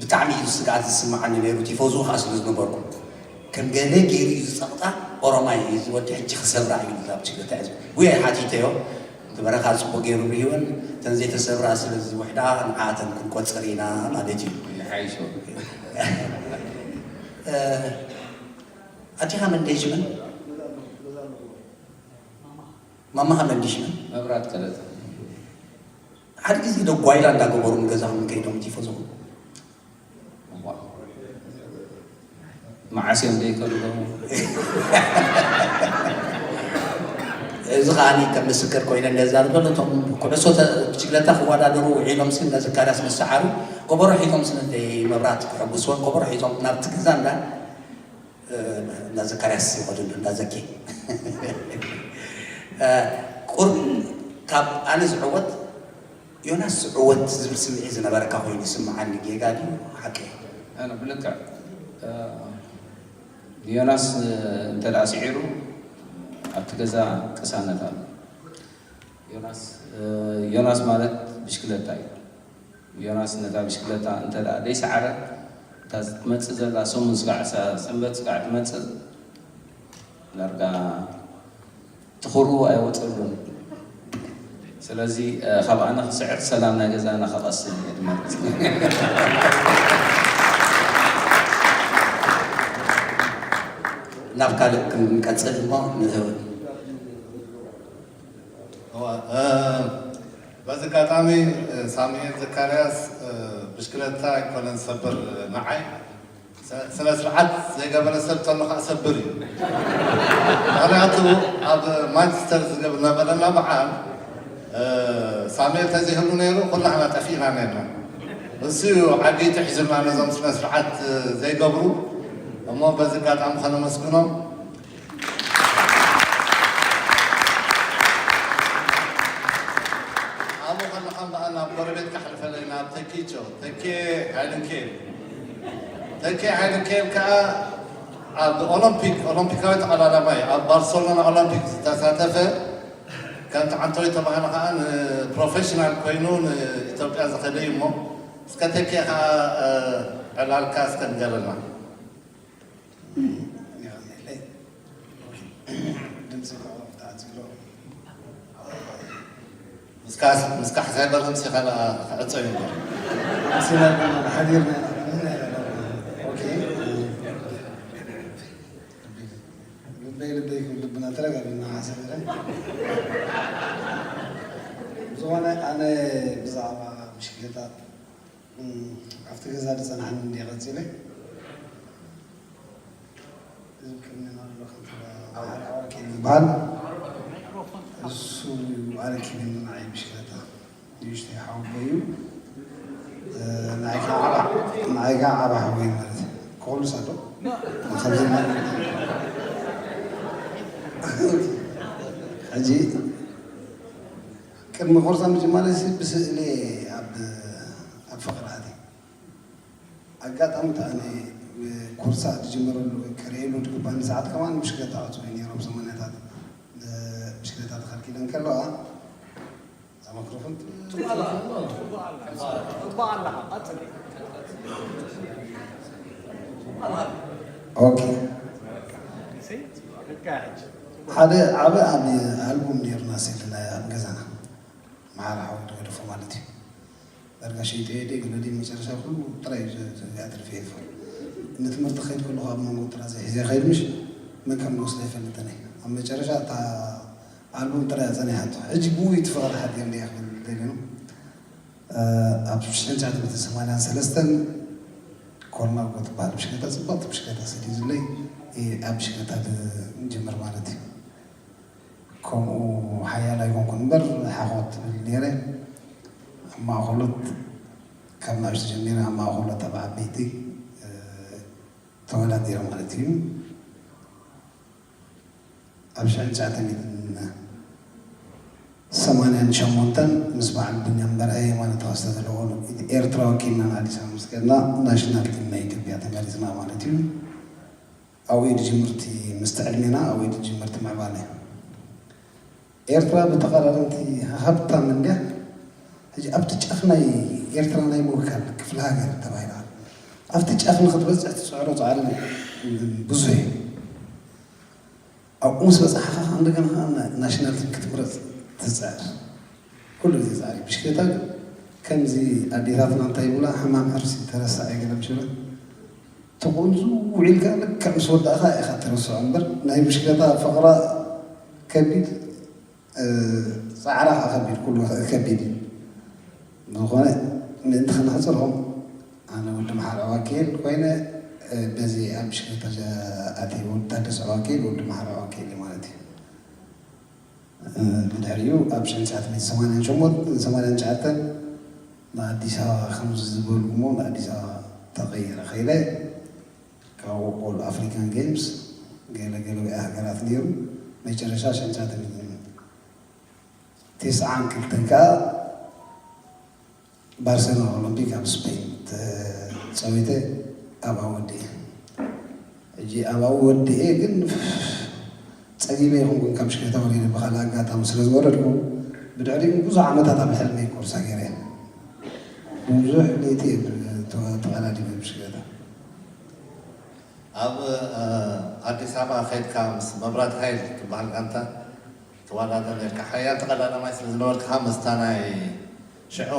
ብጣዕሚ እዩ ስግኣት ዝስምዓኒ ነይሩ ቲፎዞ ከዓ ስለ ዝነበርኩ ከም ገለ ገይሩ እዩ ዝፀቕጣ ኦሮማይ እዩ ዝወዲ ሕጂ ክሰብራ እዩ ዝዛብ ችግር ተዕዘብ ጉየ ሓቲተዮ እቲ በረኻ ፅቡቅ ገይሩ ብሂወን እተን ዘይተሰብራ ስለ ዝውሕዳ ንዓተን ክንቆፅር ኢና ማለት እዩ ሓይሾ ኣቲኻ መንደይ ሽመን ማማ ሃመንዲሽ መብራት ቀለጠ ሓደ ግዜ ዶ ጓይላ እንዳገበሩ ንገዛኹም ከይዶም ቲፎዞኹም መዓስ እዮም ዘይከልዎም እዚ ከዓኒ ከም ምስክር ኮይነ እንደዛርበሉ እቶም ኩዕሶ ብችግለታ ክወዳደሩ ውዒሎም ሲ እንዳዘካርያስ መሰዓሩ ከበሮ ሒዞም ስለ መብራት ክሕጉስዎም ከበሮ ሒዞም ናብቲ ገዛ እንዳ እንዳ ዘካርያስ ይኸዱ እንዳ ዘኪ ቁሩብ ካብ ኣነ ዝዕወት ዮናስ ዝዕወት ዝብል ስምዒት ዝነበረካ ኮይኑ ይስምዓኒ ጌጋ ድዩ ሓቂ ኣነ ብልክዕ ዮናስ እንተ ደኣ ስዒሩ ኣብቲ ገዛ ቅሳነት ኣሎ ዮናስ ዮናስ ማለት ብሽክለታ እዩ ዮናስ ነታ ብሽክለታ እንተ ደኣ ደይሰዓረ እታ ትመጽእ ዘላ ሰሙን ስጋዕ ሰንበት ስጋዕ ትመጽእ ዳርጋ ትኹርኡ ኣይወፀሉን ስለዚ ካብ ኣነ ክስዕር ሰላም ናይ ገዛና ክቐስን እየ ድመርፅ ናብ ካልእ ክንቀጽል እሞ ንህብ። እዋ፣ እ፣ በዚ ኣጋጣሚ፣ እ፣ ሳሙኤል ዘካርያስ፣ እ፣ ብሽክለታ ኣይኮነን ዝሰብር፣ እ፣ ንዓይ። ስ-፣ ስነ ስርዓት ዘይገበረ ሰብ ተሎ ከዓ ሰብር እዩ። ምኽንያቱ ኣብ ማንቸስተር ዝገብ-፣ ነበረና በዓል፣ እ፣ ሳሙኤል ተዘይህሉ ነይሩ ኩላህና ጠፊእና ነርና። እሱ እዩ ዓዲ ትሕዝና ነዞም ስነ ስርዓት፣ እ፣ ዘይገብሩ። እሞ በዚ ኣጋጣሚ ከነመስግኖም። ኣብኡ ከለኻ እምበኣር ናብ ጎረቤት ካሕልፈለይ ናብ ተኪቾ፣ ተኬ ሃይለንኬል። ተኬ ሃይለንኬል ከኣ ኣብ ኦሎምፒክ፣ ኦሎምፒካዊ ተቐዳዳማይ፣ ኣብ ባርሰሎና ኦሎምፒክ ዝተሳተፈ፣ ከምቲ ዓንቶይ ተባህለ ከኣ ንፕሮፌሽናል ኮይኑ ንኢትዮጵያ ዝኸደ እዩ እሞ፣ እስከ ተኬ ከኣ፣ እ፣ ዕላልካ እስከ ንገረልና። የቐንየለይ። ድምፂ ክዕወፍ ተዓፂሎ። ምስካ፣ ምስካ ሕሳይ በል ከምሲ ካልኣ ክዕጾ እዩ እምበር። ሲና ሓዲርና ኢና። ኦኬ። ልበይ ልበይ ክብል ልብና ተረጋጊና ሓሰብ ኢለ። ዝኾነ ኣነ ብዛዕባ ብሽክሌታ፣ እም፣ ኣብቲ ገዛ ዝጸናሕኒ እንድየ ቀጺለ። እዚ ቅድሜና ዘሎ ከንቲባ መሓሪ ኣዋኪ ዝበሃል፣ እሱ ኣረኪብኒ ንዓይ ብሽክለታ። ንእሽተይ ሓወቦይ እዩ። እ፣ ንዓይ ከዓ ዓባ፣ ንዓይ ከዓ ዓባ ሓወይ ማለት እዩ። ክኹልስ ኣሎ። ከምዚ ማለት እዩ። ሕጂ ቅድሚ ኮርሳ ምጅማረይ ብስእሊ ኣብ፣ ኣብ ፍቕሪ ኣትየ። ኣጋጣሚ እቲ ኣነ ኮርሳ ዝጅመረሉ ወይ ከርእየሉ ዝግባኒ ሰዓት ከማን ብሽክለታ ዕጹው እዩ ነይሮም ሰማንያታት ብሽክለታ ተኸልኪለን ከለዋ እዛ ማክሮፎን ኦኬ ሓደ ዓቢ ኣብ ኣልቡም ነይሩና ስእሊ ናይ ኣብ ገዛና ማሓራ ሓወይ ዝገደፎ ማለት እዩ ዳርጋ ሸይጠዮ ድየ ገለ ድየ መጨረሻ ኩሉ ጥራይ እዩ ዘ- ዘ- ኣትሪፈ ይፈል ንትምህርቲ ከይድ ከለኹ ኣብ መንጎ ጥራ ዘይሒዘ ከይድ ምሽ መን ከም ንወስዳ ይፈልጥን እየ ኣብ መጨረሻ እታ ኣልቡም ጥራይ ኣጸኒሓቶ ሕጂ ብኡ እዩ ትፍቕሪ ሓዲር እንድያ ክብል ደልዩ ኣብ ሽሕን ትሽዓተ ሚእትን ሰማንያን ሰለስተን ኮርናጎ ትበሃል ብሽክለታ ጽብቕቲ ብሽክለታ ሰዲዱለይ እየ ኣብ ብሽክለታ ዝጅምር ማለት እዩ ከምኡ ሓያል ኣይኮንኩን እምበር ሓኾት ትብል ነይረ ኣብ ማእኸሎት ካብ ናእሽቱ ጀሚረ ኣብ ማእኸሎት ኣብ ዓበይቲ ተወዳዲረ ማለት እዩ ኣብ ሽሕን ትሽዓተ ሚእትን ሰማንያን ሸሞንተን ምስ በዓል ብንያም በርሀ የማነ ተኸስተ ዘለዎን ኤርትራ ወኪልና ንኣዲስ ኣበባ ምስ ከድና ናሽናል ቲም ናይ ኢትዮጵያ ተመሪፅና ማለት እዩ ኣብኡ እዩ ዝጅምርቲ ምስቲ ዕድሜና ኣብኡ እዩ ዝጅምርቲ ምዕባለ ኤርትራ ብተቐዳደምቲ ሃብታም እንድያ ሕጂ ኣብቲ ጫፍ ናይ ኤርትራ ናይ ምውካል ክፍለ ሃገር ተባሂላ ኣብቲ ጫፍ ንክትበፅሕ ትፅዕሮ ፃዕሪ ብዙሕ እዩ ኣብኡ ምስ በፃሕኻ ከዓ እንደገና ከዓ ናሽናል ቲም ክትምረፅ ትፅዕር ኩሉ ግዜ ፃዕሪ ብሽክሌታ ግን ከምዚ ኣዴታትና እንታይ ይብላ ሕማም ሕርሲ ተረሳዕ ይገለ ምሽ ይብላ ተቆንዙ ውዒልካ ልክዕ ምስ ወዳእኻ ኢኻ ትረስዖ እምበር ናይ ብሽክሌታ ፍቕራ ከቢድ ፃዕራ ከዓ ከቢድ ኩሉ ከቢድ እዩ ዝኾነ ምእንቲ ከነሕፅሮም ኣነ ወዲ መሓር ኣዋኪል ኮይነ በዚ ኣብ ብሽክሌታ ኣትየ ወዲ ታደሰ ኣዋኪል ወዲ መሓር ኣዋኪል ማለት እዩ ብድሕሪኡ ኣብ ሽሕን ትሽዓተ ሚእትን ሰማንያን ሸሞንተን ሰማንያን ትሽዓተን ንኣዲስ ኣበባ ከምዚ ዝበልኩሞ ንኣዲስ ኣበባ ተቐይረ ከይለ ካብ ኦል ኣፍሪካን ጌምስ ገለ ገለ ሃገራት ነይሩ መጨረሻ ሽሕን ትሽዓተ ሚእትን ተስዓን ክልተን ከዓ ባርሴሎና ኦሎምፒክ ኣብ ስፔን ተፃዊተ ኣብኣ ወዲኤ ሕጂ ኣብኣ ወዲኤ ግን ፀጊበ ይኹንኩን ካብ ሽክለታ ወሪደ ብካልእ ኣጋጣሚ ስለ ዝወረድኩ ብድሕሪኡ ብዙሕ ዓመታት ኣብ ሕልመይ ኮርሳ ገይረ ብዙሕ ለይቲ ተቐዳዲመ ብሽክለታ ኣብ ኣዲስ ኣበባ ከይድካ ምስ መብራት ሃይል ትበሃል ጋንታ ትወዳደር ነርካ ሓያል ተቐዳዳማይ ስለ ዝነበርካ ምስታ ናይ ሽዑ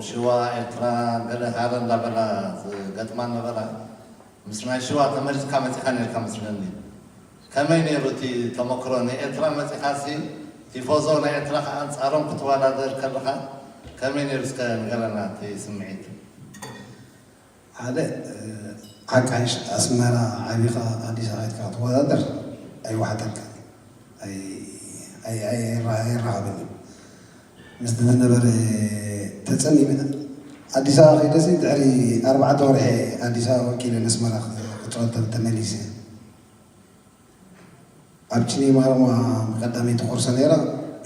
ሽዋ ኤርትራ ገለ ሃረ እንዳበላ ዝገጥማ ነበራ ምስ ናይ ሽዋ ተመሪፅካ መፂኻ ነርካ መስለኒ ከመይ ነይሩ እቲ ተመክሮ? ንኤርትራ መጺኻሲ ቲፎዞ ናይ ኤርትራ ከኣ ኣንጻሮም ክትወዳደር ከለኻ ከመይ ነይሩ? እስከ ንገረና እቲ ስምዒት። ሓደ፣ እ፣ ሓቃይሽ ኣስመራ ዓቢኻ ኣዲስ ኣበባ ከይድካ ክትወዳደር ኣይወሓጠልካን። ኣይ-፣ ኣይ-፣ ኣይ-፣ ኣይራ-፣ ኣይራኸብን እዩ። ምስቲ ዝነበረ ተጸሚመ ኣዲስ ኣበባ ከይደሲ ድሕሪ ኣርባዕተ ወርሒ ኣዲስ ኣበባ ወኪለ ነስመራ ክጻወት ተመሊሰ። ኣብ ቺኒማ ሮማ ቀዳመይቲ ኮርሰ ነይራ።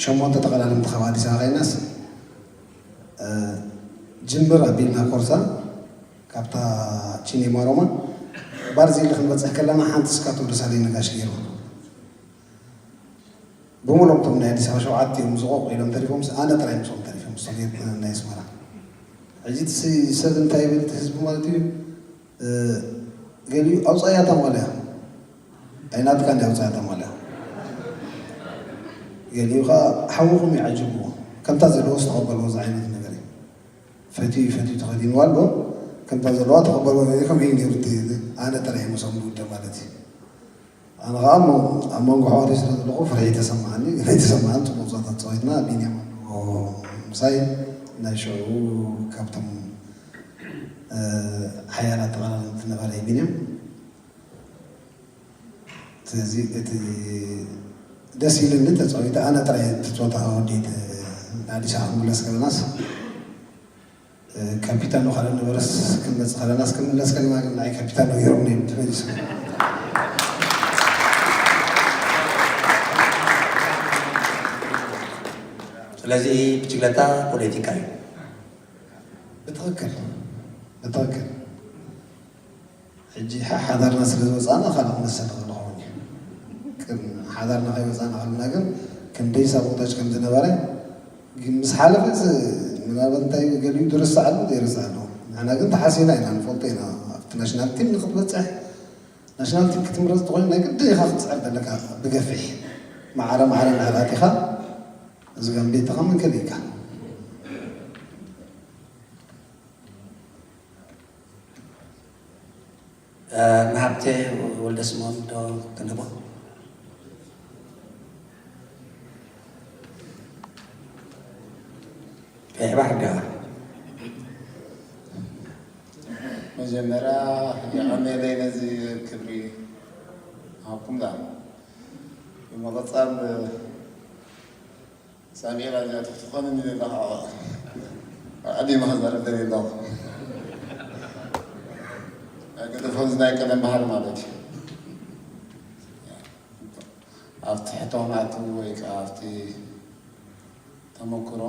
ሸሞንተ ተቐዳደምቲ ካብ ኣዲስ ኣበባ ከይናስ፣ እ፣ ጅምር ኣቢልና ኮርሳ ካብታ ቺኒማ ሮማ ባርዚሊ ክንበጽሕ ከለና ሓንቲ ስካቶ ደሳለኝ ነጋሽ ገይሩ። ብምሎም እቶም ናይ ኣዲስ ኣበባ ሸውዓተ እዮም ዝቆቁ ኢሎም ተሪፎም፣ ኣነ ጥራይ ምስኦም ተሪፎም፣ ምስቶም ናይ ኣስመራ። ሕጂ እቲ ሰብ እንታይ ይብል እቲ ህዝቢ ማለት እዩ፣ እ፣ ገሊኡ ኣውፃእያ እታ ማልያ፣ ኣይናትካ እንዲ ኣውፃእያ እታ ማልያ። ገሊኡ ከዓ ሓውኹም እዩ ዓጅብዎ፣ ከምታ ዘለዎ ዝተቐበልዎ እዚ ዓይነት ነገር እዩ። ፈትዩ ፈትዩ ተኸዲንዋ ኣሎ፣ ከምታ ዘለዋ ተቐበልዎ። ከምኡ እዩ ነይሩ እቲ፣ ኣነ ጥራይ ምስኦም ዝውደ ማለት እዩ። ኣነ ኸዓ እሞ ኣብ መንጎ ኣሕዋተይ ስለ ዘለኹ ፍርሒ ተሰማዓኒ። ኣይተሰማዓን፣ ጽቡቕ ጸወታ ተጻዊትና። ቢንያም ኣሎ ምሳይ፣ ናይ ሽዑ ካብቶም፣ እ፣ ሓያላት ተቐዳደምቲ ነበረ እዩ ቢንያም። ስለዚ እቲ ደስ ኢሉኒ ተጻዊተ። ኣነ ጥራይ እቲ ጸወታ ወዲት ንኣዲስ ኣበባ ክምለስ ከለናስ፣ እ፣ ካፒታኖ ካልእ ነበረስ ክንመጽእ ከለናስ ክምለስ ከለና ግን ንዓይ ካፒታኖ ገይሮም እዮም ተመሊሶም። ስለዚ ብችግለታ ፖለቲካ እዩ። ብትኽክል፣ ብትኽክል። ሕጂ ሓ-፣ ሓዳርና ስለ ዝወጻእና ካልእ ክመሰል ንኽእል ንኸውን እዩ። ቅድሚ ሓዳርና ከይወጻእና ከለና ግን ክንደይ ሳቦታጅ ከም ዝነበረ ግን ምስ ሓለፈ ዝ-፣ ምናልባት እንታይ ገሊኡ ዝርስዕ ኣሎ ዘይርስዕ ኣሎ። ንሕና ግን ተሓሲና ኢና ንፈልጦ ኢና። ኣብቲ ናሽናል ቲም ንክትበጽሕ፣ ናሽናል ቲም ክትምረጽ ተኾይኑ ናይ ግድን ኢኻ ክትጽዕር ዘለካ ብገፊሕ። ማዕረ ማዕረ እንድሕር ኣቲኻ እዚ ጋምቤታኻ ምን ከሊእካ። እ፣ ንሃብቴ ወልደ ስምኦን ዶ ክንህቦ? ቀይሕ ባሕሪ ዶ? መጀመርያ የቐንየለይ ነዚ ክብሪ ሃብኩም ዳ። ብምቕጻል ሳሙኤል ኣዚኣ ትፍትኾኒ ዘለኻ ኣቐዲመ ክዛረብ ደልየ ኣለኹ። ኣይገደፎን፣ እዚ ናይ ቀደም ባህሪ ማለት እዩ። ኣብቲ ሕቶ ክንኣቱ ወይ ከዓ ኣብቲ ተመክሮ፣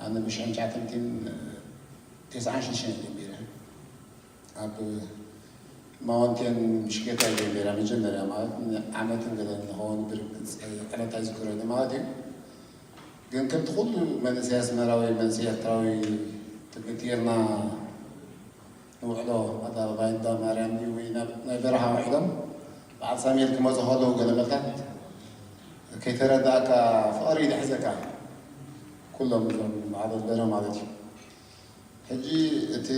ኣነ ብሽሕን ትሽዓተ ሚእትን ተስዓን ሽዱሽተን ጀሚረ። ኣብ ማውንቴን ብሽክሌታ እየ ጀሚራ መጀመርያ፣ ማለት ንዓመትን ገለን ዝኸውን ብርግጽ ዕለት ኣይዝክሮን ማለት እዩ። ግን ከምቲ ኩሉ መንእሰይ ኣስመራዊ፣ መንእሰይ ኤርትራዊ ትብልቲ ጌርና ንውዕሎ ኣደባባይ እንዳ ማርያም እዩ ወይ ናብ ናይ በረኻ ውዒሎም በዓል ሳሙኤል ክመጹ ከለዉ ገለ መልታት ከይተረዳእካ ፍቕሪ እዩ ዝሕዘካ። ኩሎም እዞም በዓል ወደረ ማለት እዩ። ሕጂ እቲ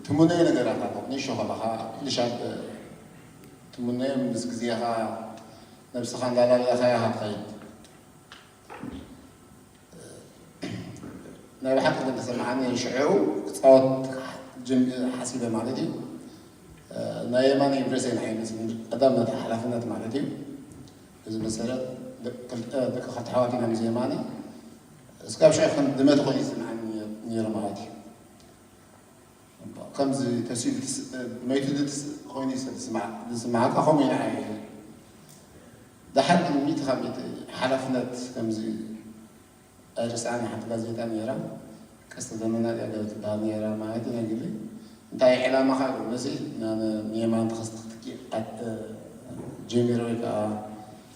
ትምነዮ ነገራት ኣሎ። ንእሽቶ ከለኻ ኩሉ ሻብ ትምነዮ፣ ምስ ግዜኻ ነብስኻ እንዳላለኻያ ኢኻ ትኸይድ። ናይ ብሓቂ ግን ተሰማዓኒ ሽዑ ክጻወት ጀም-፣ ሓሲበ ማለት እዩ። ናይ የማነ ብሬሰይ ንዓይ መሲሉኒ ቀዳመት ሓላፍነት ማለት እዩ። በዚ መሰረት ደቂ ክልተ፣ ደቂ ክልተ ኣሕዋት ኢና ምስ የማነ። እስካብ ሽዑ ከም ድመት ኮይኑ ይስምዓኒ ነይሩ ማለት እዩ። ከምዚ ተሲኡ ትስ-፣ መይቱ ዝትስ-፣ ኮይኑ ይስ-፣ ዝስምዓ-፣ ዝስምዓካ ከምኡ እዩ ንዓይ። ደሓር ግን ሚእቲ ካብ ሚእቲ ሓላፍነት ከምዚ ኣይርስዓን። ሓንቲ ጋዜጣ ነይራ፣ ቀስተ ደመና ድያ ገለ ትበሃል ነይራ ማለት እዩ፣ ናይ ግሊ። እንታይ ዕላማኻ? መሲ ንየማን ተኸስተ ክትኪ ኣት-፣ ጀሚረ ወይ ከዓ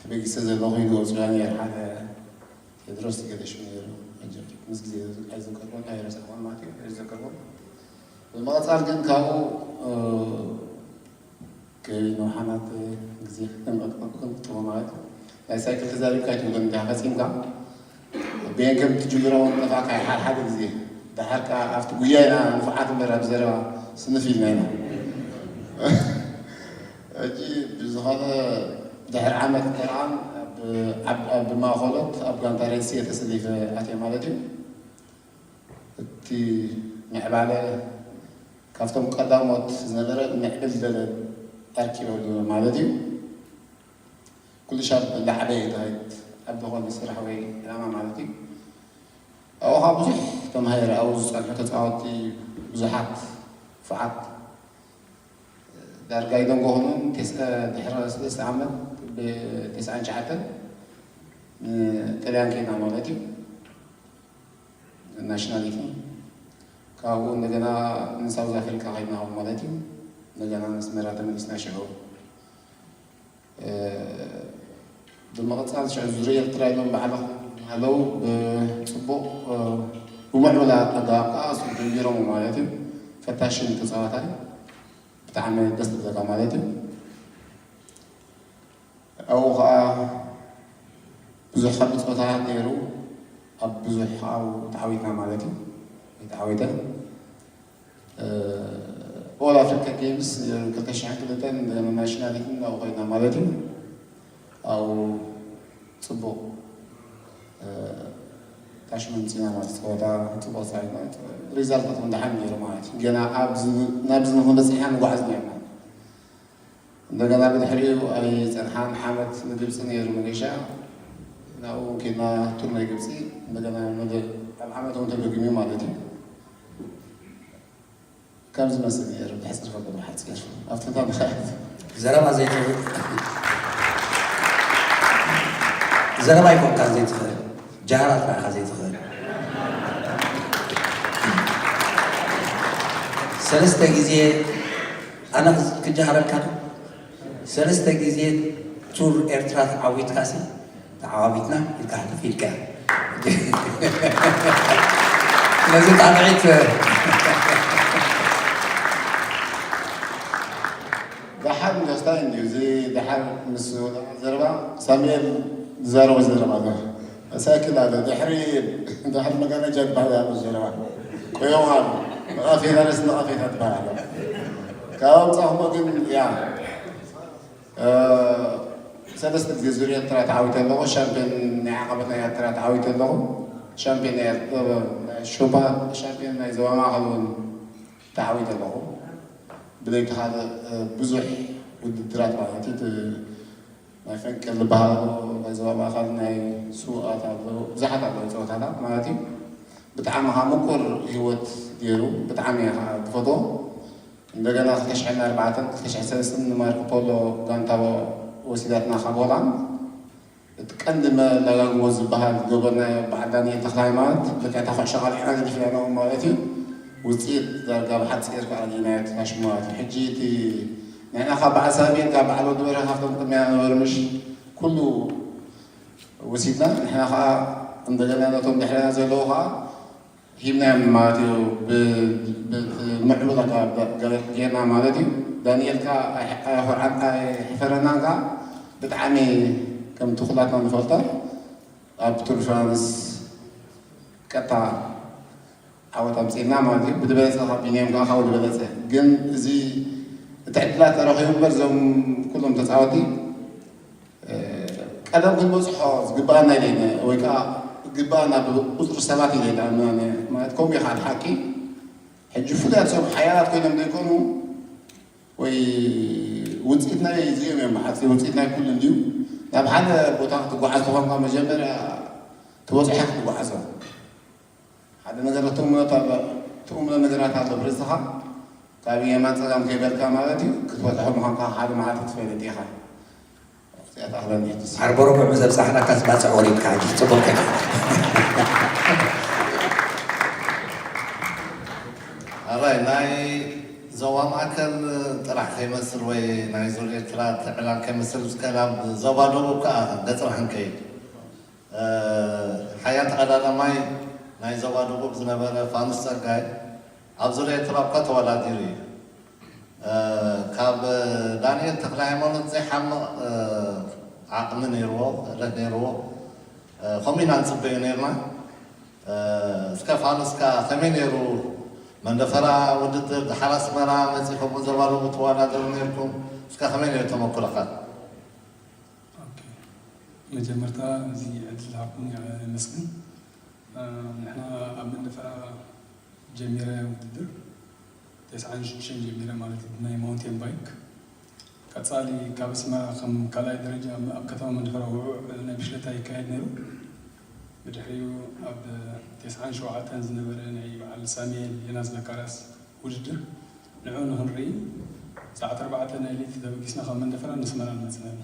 ተበጊሰ ዘለኹ ኢሉ ወፂኣ ነይሩ ሓደ ቴድሮስ ገደሽ ነይሩ። ሕጂ ምስ ግዜ ኣይዝከርኩን ኣይረሳዕኩን ማለት እዩ፣ ኣይዝከርኩን። ብምቕጻል ግን ካብኡ፣ እ፣ ከይኑ ሓናት ግዜ ክንመጥመጥኩም ጥሩ ማለት እዩ። ናይ ሳይክል ተዛሪብካ ኣይትብሎን እንዲኻ ፈጺምካ። ብየን ከም ትጅምሮ እውን ጠፋእካ ሓደ ሓደ ግዜ። ደሓር ከኣ ኣብቲ ጉያ ኢና ንፉዓት እምበር ኣብ ዘረባ ስንፍ ኢልና ኢና። ሕጂ ዝኾነ ድሕሪ ዓመት ከኣ ኣብ ኣብ ማእኸሎት ኣብ ጋንታ ሬድሲ እየ ተሰሊፈ ኣትየ ማለት እዩ። እቲ ምዕባለ ካብቶም ቀዳሞት ዝነበረ ምዕብል ዝበለ ኣርኪበሉ ማለት እዩ። ኩሉ ሻብ ላዕበይ ተባሂት ኣብ ዝኾነ ስራሕ ወይ ዕላማ ማለት እዩ። ኣብኡ ከዓ ብዙሕ ተማሂረ። ኣብኡ ዝፀንሑ ተፃወትቲ ብዙሓት ክፉዓት ዳርጋ ይደንጎ ኾኑን ድሕሪ ሰለስተ ዓመት ብተስዓን ትሽዓተን ንጥልያን ከይድና ማለት እዩ። ናሽናሊቲ ካብኡ እንደገና ንሳውዝ ኣፍሪካ ከይድና ማለት እዩ። እንደገና ንስመራ ተመሊስና ሽዑ ብምቕፃል ሽዑ ዙር ኤርትራ ኢሎም ባዕሎም ሃለው ብፅቡቕ ብምዕብላ ኣዳባ ከዓ እሱ ጀሚሮም ማለት እዩ። ፈታሽን ተፃዋታይ ብጣዕሚ ደስ ዝብለካ ማለት እዩ። ኣብኡ ከዓ ብዙሕ ካብ ብፆታ ነይሩ ኣብ ብዙሕ ኣብኡ ተዓዊትና ማለት እዩ። ተዓዊተ ኦል ኣፍሪካ ጌምስ ክልተ ሽሕን ክልተን ናሽናሊቲ እናብኡ ኮይና ማለት እዩ። ኣብኡ ፅቡቕ ታሽመንት ኢና ማለት ፀወታ ፅቡቕ ፃዊትና ሪዛልታት እውን ደሓን ነይሩ ማለት እዩ። ገና ኣብዚ ናብዚ ንክንበፅሕ ኢና ንጓዓዝ ነርና። እንደገና ብድሕሪኡ ኣይፀንሓን ሓመት ንግብፂ ነይሩ መገሻ ናብኡ እውን ከይድና ቱር ናይ ግብፂ እንደገና ኣብ ዓመት እውን ተደግሚ ማለት እዩ። ከም ዝመስል ነይሩ ብሕፅር ከሎ ብሓፂር ኣብቲ ታምራት ዘረባ ዘይትኽእል ዘረባ ኣይኮንካ ዘይትኽእል ጃህራት ራእኻ ዘይትኽእል ሰለስተ ግዜ ኣነ ክጃሃረልካ ሰለስተ ግዜ ቱር ኤርትራ ተዓዊትካሲ ተዓዋዊትና ኢልካ ሕልፍ ኢልካ ነዚ ጣብዒት ደሓር ንደስታ እንድዩ እዚ ደሓር ምስ ዘረባ ሳሙኤል ዝዛረቦ ዘረባ ኣሎ ሳይክል ኣሎ ድሕሪ ድሕሪ መጋረጃ ዝበሃል ኣሎ ዘረባ ቆዮም ኣሎ ነቐፌታ ደስ ነቐፌታ ትበሃል ኣሎ ካብ ኣምፃኹሞ ግን ያ ሰለስተ ግዜ ዙር ኤርትራ ተዓዊተ ኣለኹ። ሻምፒዮን ናይ ዓቐበት ናይ ኤርትራ ተዓዊተ ኣለኹ። ሻምፒዮን ናይ ኤርትራ ናይ ሹባ ሻምፒዮን ናይ ዞባ ማእኸል እውን ተዓዊተ ኣለኹ። ብለይቲ ካልእ ብዙሕ ውድድራት ማለት እዩ። ናይ ፈንቅል ዝበሃል ኣሎ፣ ናይ ዞባ ማእኸል ናይ ስውኣት ኣሎ፣ ብዙሓት ኣለዉ ፀወታታት ማለት እዩ። ብጣዕሚ ከዓ ምቁር ህይወት ገይሩ ብጣዕሚ እየ ከዓ ዝፈትዎ። እንደገና ክልተ ሽሕን ኣርባዕተን ክልተ ሽሕን ሰለስተን ንማርኮ ፖሎ ጋንታ ወሲዳትና ካብ ሆላንድ እቲ ቀንዲ መለጋግቦ ዝበሃል ዝገበርናዮ በዓል ዳንኤል ተኽለሃይማኖት ልክዕ እታ ኩዕሾ ቀሊዕና ገዲፍናዮ ማለት እዩ ውፅኢት ዳርጋ ብሓፂር ከዓ ርኢናዮ ተታሽሙ ማለት እዩ ሕጂ እቲ ንሕና ካብ በዓል ሳሚኤል ካብ በዓል ወዲ በርሀ ካብቶም ቅድሚያ ነበሩ ምሽ ኩሉ ወሲድና ንሕና ከዓ እንደገና ነቶም ድሕሪና ዘለዉ ከዓ ሂብናዮም ማለት እዩ ምዕቡል ጌርና ማለት እዩ ዳንኤል ከዓ ኣይኮርዓን ኣይሕፈረናን ከዓ ብጣዕሚ ከምቲ ኩላትና ንፈልጦ ኣብ ቱር ፍራንስ ቀጥታ ዓወት ኣምፂእና ማለት እዩ ብዝበለፀ ካብ ቢንያም ከዓ ካብኡ ዝበለፀ ግን እዚ እቲ ዕድላት ተረኪቡ እምበር እዞም ኩሎም ተፃወቲ ቀደም ክንበፅሖ ዝግባኣና ኢለ ወይ ከዓ ዝግባኣና ብቁፅሪ ሰባት ኢለ ማለት ከምኡ ኢኻ ሓቂ ሕጂ ፍሉያት ሰብ ሓያላት ኮይኖም ዘይኮኑ ወይ ውፅኢት ናይ እዚኦም እዮም ሓፂ ውፅኢት ናይ ኩሉ እንድዩ ናብ ሓደ ቦታ ክትጓዓዝ ተኾንካ መጀመርያ ትበፅሖ ክትጓዓዞ ሓደ ነገር ትእምኖ ትእምኖ ነገራት ኣሎ ብርእስኻ ካብ የማን ፀጋም ከይበልካ ማለት እዩ ክትበፅሖ ምዃንካ ሓደ መዓልቲ ትፈልጥ ኢኻ እዚኣ ትኣኽለኒ ሕጂ ዓርቦ ረቡዕ ምስ ኣብፃሕናካስ ባፅዕ ወሪድካ ሕጂ ፅቡቅ ከ ኣራይ ናይ ዞባ ማእከል ጥራሕ ከይመስል ወይ ናይ ዞን ኤርትራ ዕላል ከይመስል ዝከላብ ዞባ ደቡብ ከዓ ገፅና ክንከይድ ሓያል ተቐዳዳማይ ናይ ዞባ ደቡብ ዝነበረ ፋኑስ ጸጋይ ኣብ ዙርያ ኤርትራ እኳ ተወዳዲሩ እዩ። ካብ ዳንኤል ተክለሃይማኖት ዘይሓምቕ ዓቕሚ ነይርዎ፣ ክእለት ነይርዎ። ከምኡ ኢና ንጽበዮ ነይርና። እስከ ፋኑስካ ከመይ ነይሩ መንደፈራ ውድድር፣ ደሓር ኣስመራ መጺኹም ዞባ ደቡብ ትወዳደሩ ነይርኩም። እስከ ከመይ ነይሩ ተመኩሮኻ? መጀመርታ እዚ ዕድል ዝሃብኩምኒ የመስግን። ንሕና ኣብ መንደፈራ ጀሚረ ውድድር ተስዓን ሽዱሽተን ጀሚረ ማለት እዩ፣ ብናይ ማውንቴን ባይክ። ቀጻሊ ካብ ኣስመራ ከም ካልኣይ ደረጃ ኣብ ከተማ መንደፈራ ውዑዕ ናይ ብሽለታ ይካየድ ነይሩ። ብድሕሪኡ ኣብ ተስዓን ሸውዓተን ዝነበረ ናይ በዓል ሳሙኤል ዮናስ ዘካርያስ ውድድር፣ ንዕኡ ንኽንርኢ ሰዓት ኣርባዕተ ናይ ለይቲ ተበጊስና ካብ መንደፈራ ንስመራ ንመጽእ ነርና።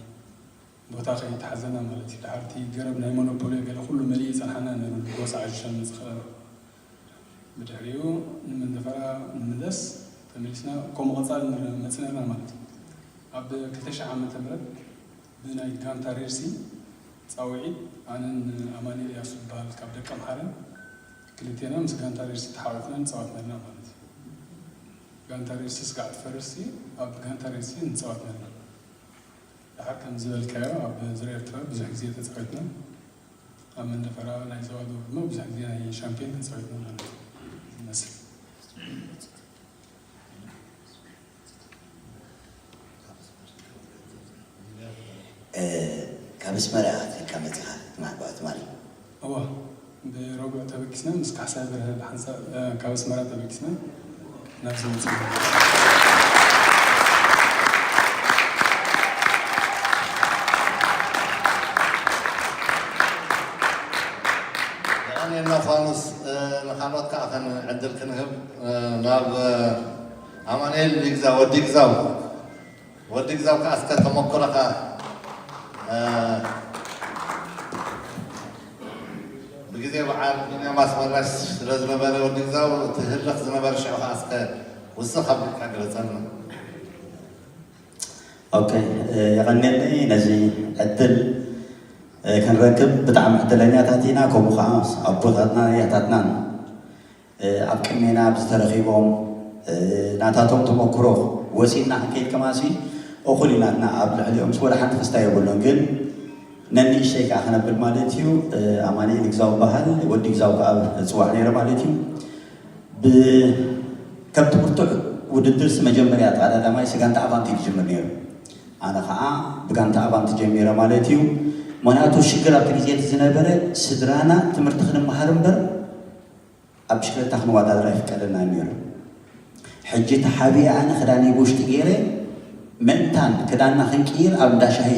ቦታ ከይተሓዘና ማለት እዩ። ድሓር እቲ ገረብ ናይ ሞኖፖልዮ ገለ ኩሉ መሊኡ ይጸንሓና ነይሩ፣ ጎሳ ዓሽሻ ንመጽእ ከለና። ብድሕሪኡ ንመንደፈራ ንምለስ ተመሊስና፣ ከምኡ ቀጻሊ ንመጽእ ነርና ማለት እዩ። ኣብ ክልተ ሽሕ ዓመተ ምህረት ብናይ ጋንታ ሬድሲ ጻውዒት ኣነን ኣማኑኤል እያሱ ዝበሃል ካብ ደቀምሓረ ክልቴና ምስ ጋንታ ሬድሲ ተሓቋቒፍና ንጻወት ነርና ማለት እዩ። ጋንታ ሬድሲ ስጋዕ ትፈርስሲ ኣብ ጋንታ ሬድሲ ንጻወት ነርና። ድሓር ከም ዝበልካዮ ኣብ ዙርያ ኤርትራ ብዙሕ ግዜ ተጻዊትና፣ ኣብ መንደፈራ ናይ ዞባ ደቡብ ድማ ብዙሕ ግዜ ናይ ሻምፒዮን ተጻዊትና ማለት እዩ ዝመስል። እ፣ ካብ ኣስመራ ኢኻ ኣትሪካ መጺኻ ትማል ብዕቲ ማሊ። እዋ፣ ብረቡዕ ተበጊስና ምስ ካሕሳይ በርሀ ብሓንሳብ፣ እ፣ ካብ ኣስመራ ተበጊስና ናብዚ መጺና። የቐንየልና ፋኑስ፣ እ፣ ንኻልኦት ከዓ ከን ዕድል ክንህብ፣ እ፣ ናብ፣ እ፣ ኣማኑኤል ይግዛው፣ ወዲ ይግዛው። ወዲ ግዛው ከኣ እስከ ተመክሮኻ፣ እ፣ ብግዜ በዓል ቢንያም ኣስመላሽ ስለ ዝነበረ፣ ወዲ ግዛው እቲ ህልኽ ዝነበረ ሽዑ ከኣ እስከ ውስኽ ኣቢልካ ግለጸልና። ኦኬ፣ እ፣ የቐንየለይ ነዚ ዕድል፣ እ፣ ክንረክብ ብጣዕሚ ዕድለኛታት ኢና። ከምኡ ከኣ ኣቦታትና ኣያታትናን እ፣ ኣብ ቅድሜና ኣብዚ ተረኺቦም፣ እ፣ ናታቶም ተመክሮ ወሲድና ክንከይድ ከማሲ እኹል እዩ ናትና፣ ኣብ ልዕሊኦምስ ወላ ሓንቲ ክስታይ የብሉን። ግን ነንእሽተይ ከኣ ክነብል ማለት እዩ። እ፣ ኣማኑኤል ግዛው በሃል፣ ወዲ ግዛው ከኣ እጽዋዕ ነይረ ማለት እዩ። ብ-፣ ከምቲ ብርቱዕ ውድድርሲ መጀመርያ ተቐዳዳማይሲ ጋንታ ኣቫንቲ እዩ ዝጅምር ነይሩ። ኣነ ከኣ ብጋንታ ኣቫንቲ ጀሚረ ማለት እዩ። ምኽንያቱ ሽግር ኣብቲ ግዜ እቲ ዝነበረ ስድራና ትምህርቲ ክንመሃር እምበር ኣብ ብሽክለታ ክንወዳደር ኣይፍቀደናን ነይሩ። ሕጂ ተሓቢኤ ኣነ ክዳነይ ብውሽጢ ገይረ ምእንታን ክዳንና ክንቅይር ኣብ እንዳ ሻሂ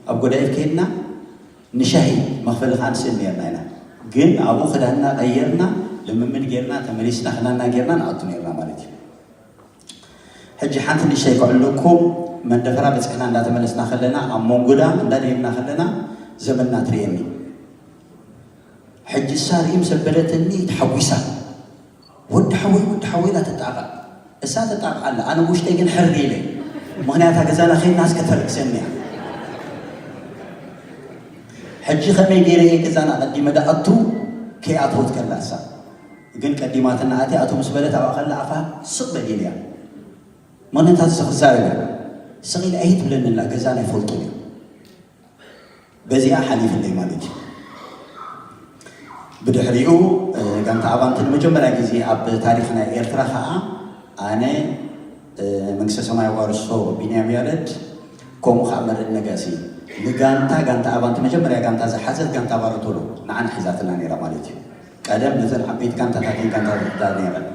ኣብ ጎዳይፍ ከይድና ንሻሂ መኽፈሊ ከኣ ንስእን ነይርና ኢና። ግን ኣብኡ ክዳንና ቀይርና ልምምድ ጌርና ተመሊስና ክዳንና ጌርና ንኣቱ ነይርና ማለት እዩ። ሕጂ ሓንቲ ንእሽተይ ከዕልለኩም፣ መንደፈራ በጺሕና እንዳተመለስና ከለና ኣብ መንጉዳ እንዳደየብና ከለና ዘመድና ትርእየኒ። ሕጂ እሳ ርእይ ምስ ኣበለትኒ ተሓጒሳ፣ ወዲ ሓወይ ወዲ ሓወይ ኢላ ተጣቕዕ። እሳ ተጣቕዕ ኣላ፣ ኣነ ብውሽጠይ ግን ሕር ኢለ። ምኽንያታ ገዛና ከይድና እስከ ተልግሰኒ እያ። ሕጂ ከመይ ገይረ እየ ገዛና ቀዲመ ድኣቱ ከይኣትወት ከላ እሳ ግን ቀዲማትና ኣትያ ኣቱ ምስ በለት ኣብኣ ከላ ኣፋ ስቕ በል ኢለያ። ምኽንያታት እዚ ክዛረብ እየ። ስቕ ኢለ ኣይትብለኒ ኣላ፣ ገዛና ኣይፈልጡን እዮም። በዚኣ ሓሊፍለይ ማለት እዩ። ብድሕሪኡ ጋንታ ኣቫንቲ ንመጀመርያ ግዜ ኣብ ታሪኽ ናይ ኤርትራ ከዓ ኣነ መንግስተ ሰማይ ዋርሶ ቢንያም ያረድ ከምኡ ከዓ መርዕድ ነጋሲ ንጋንታ ጋንታ ኣቫንቲ መጀመርያ ጋንታ ዝሓዘት ጋንታ ባረቶሎ ንዓና ሒዛትና ነይራ ማለት እዩ። ቀደም ነዘን ዓበይቲ ጋንታታት እየን ጋንታታት ነይረን።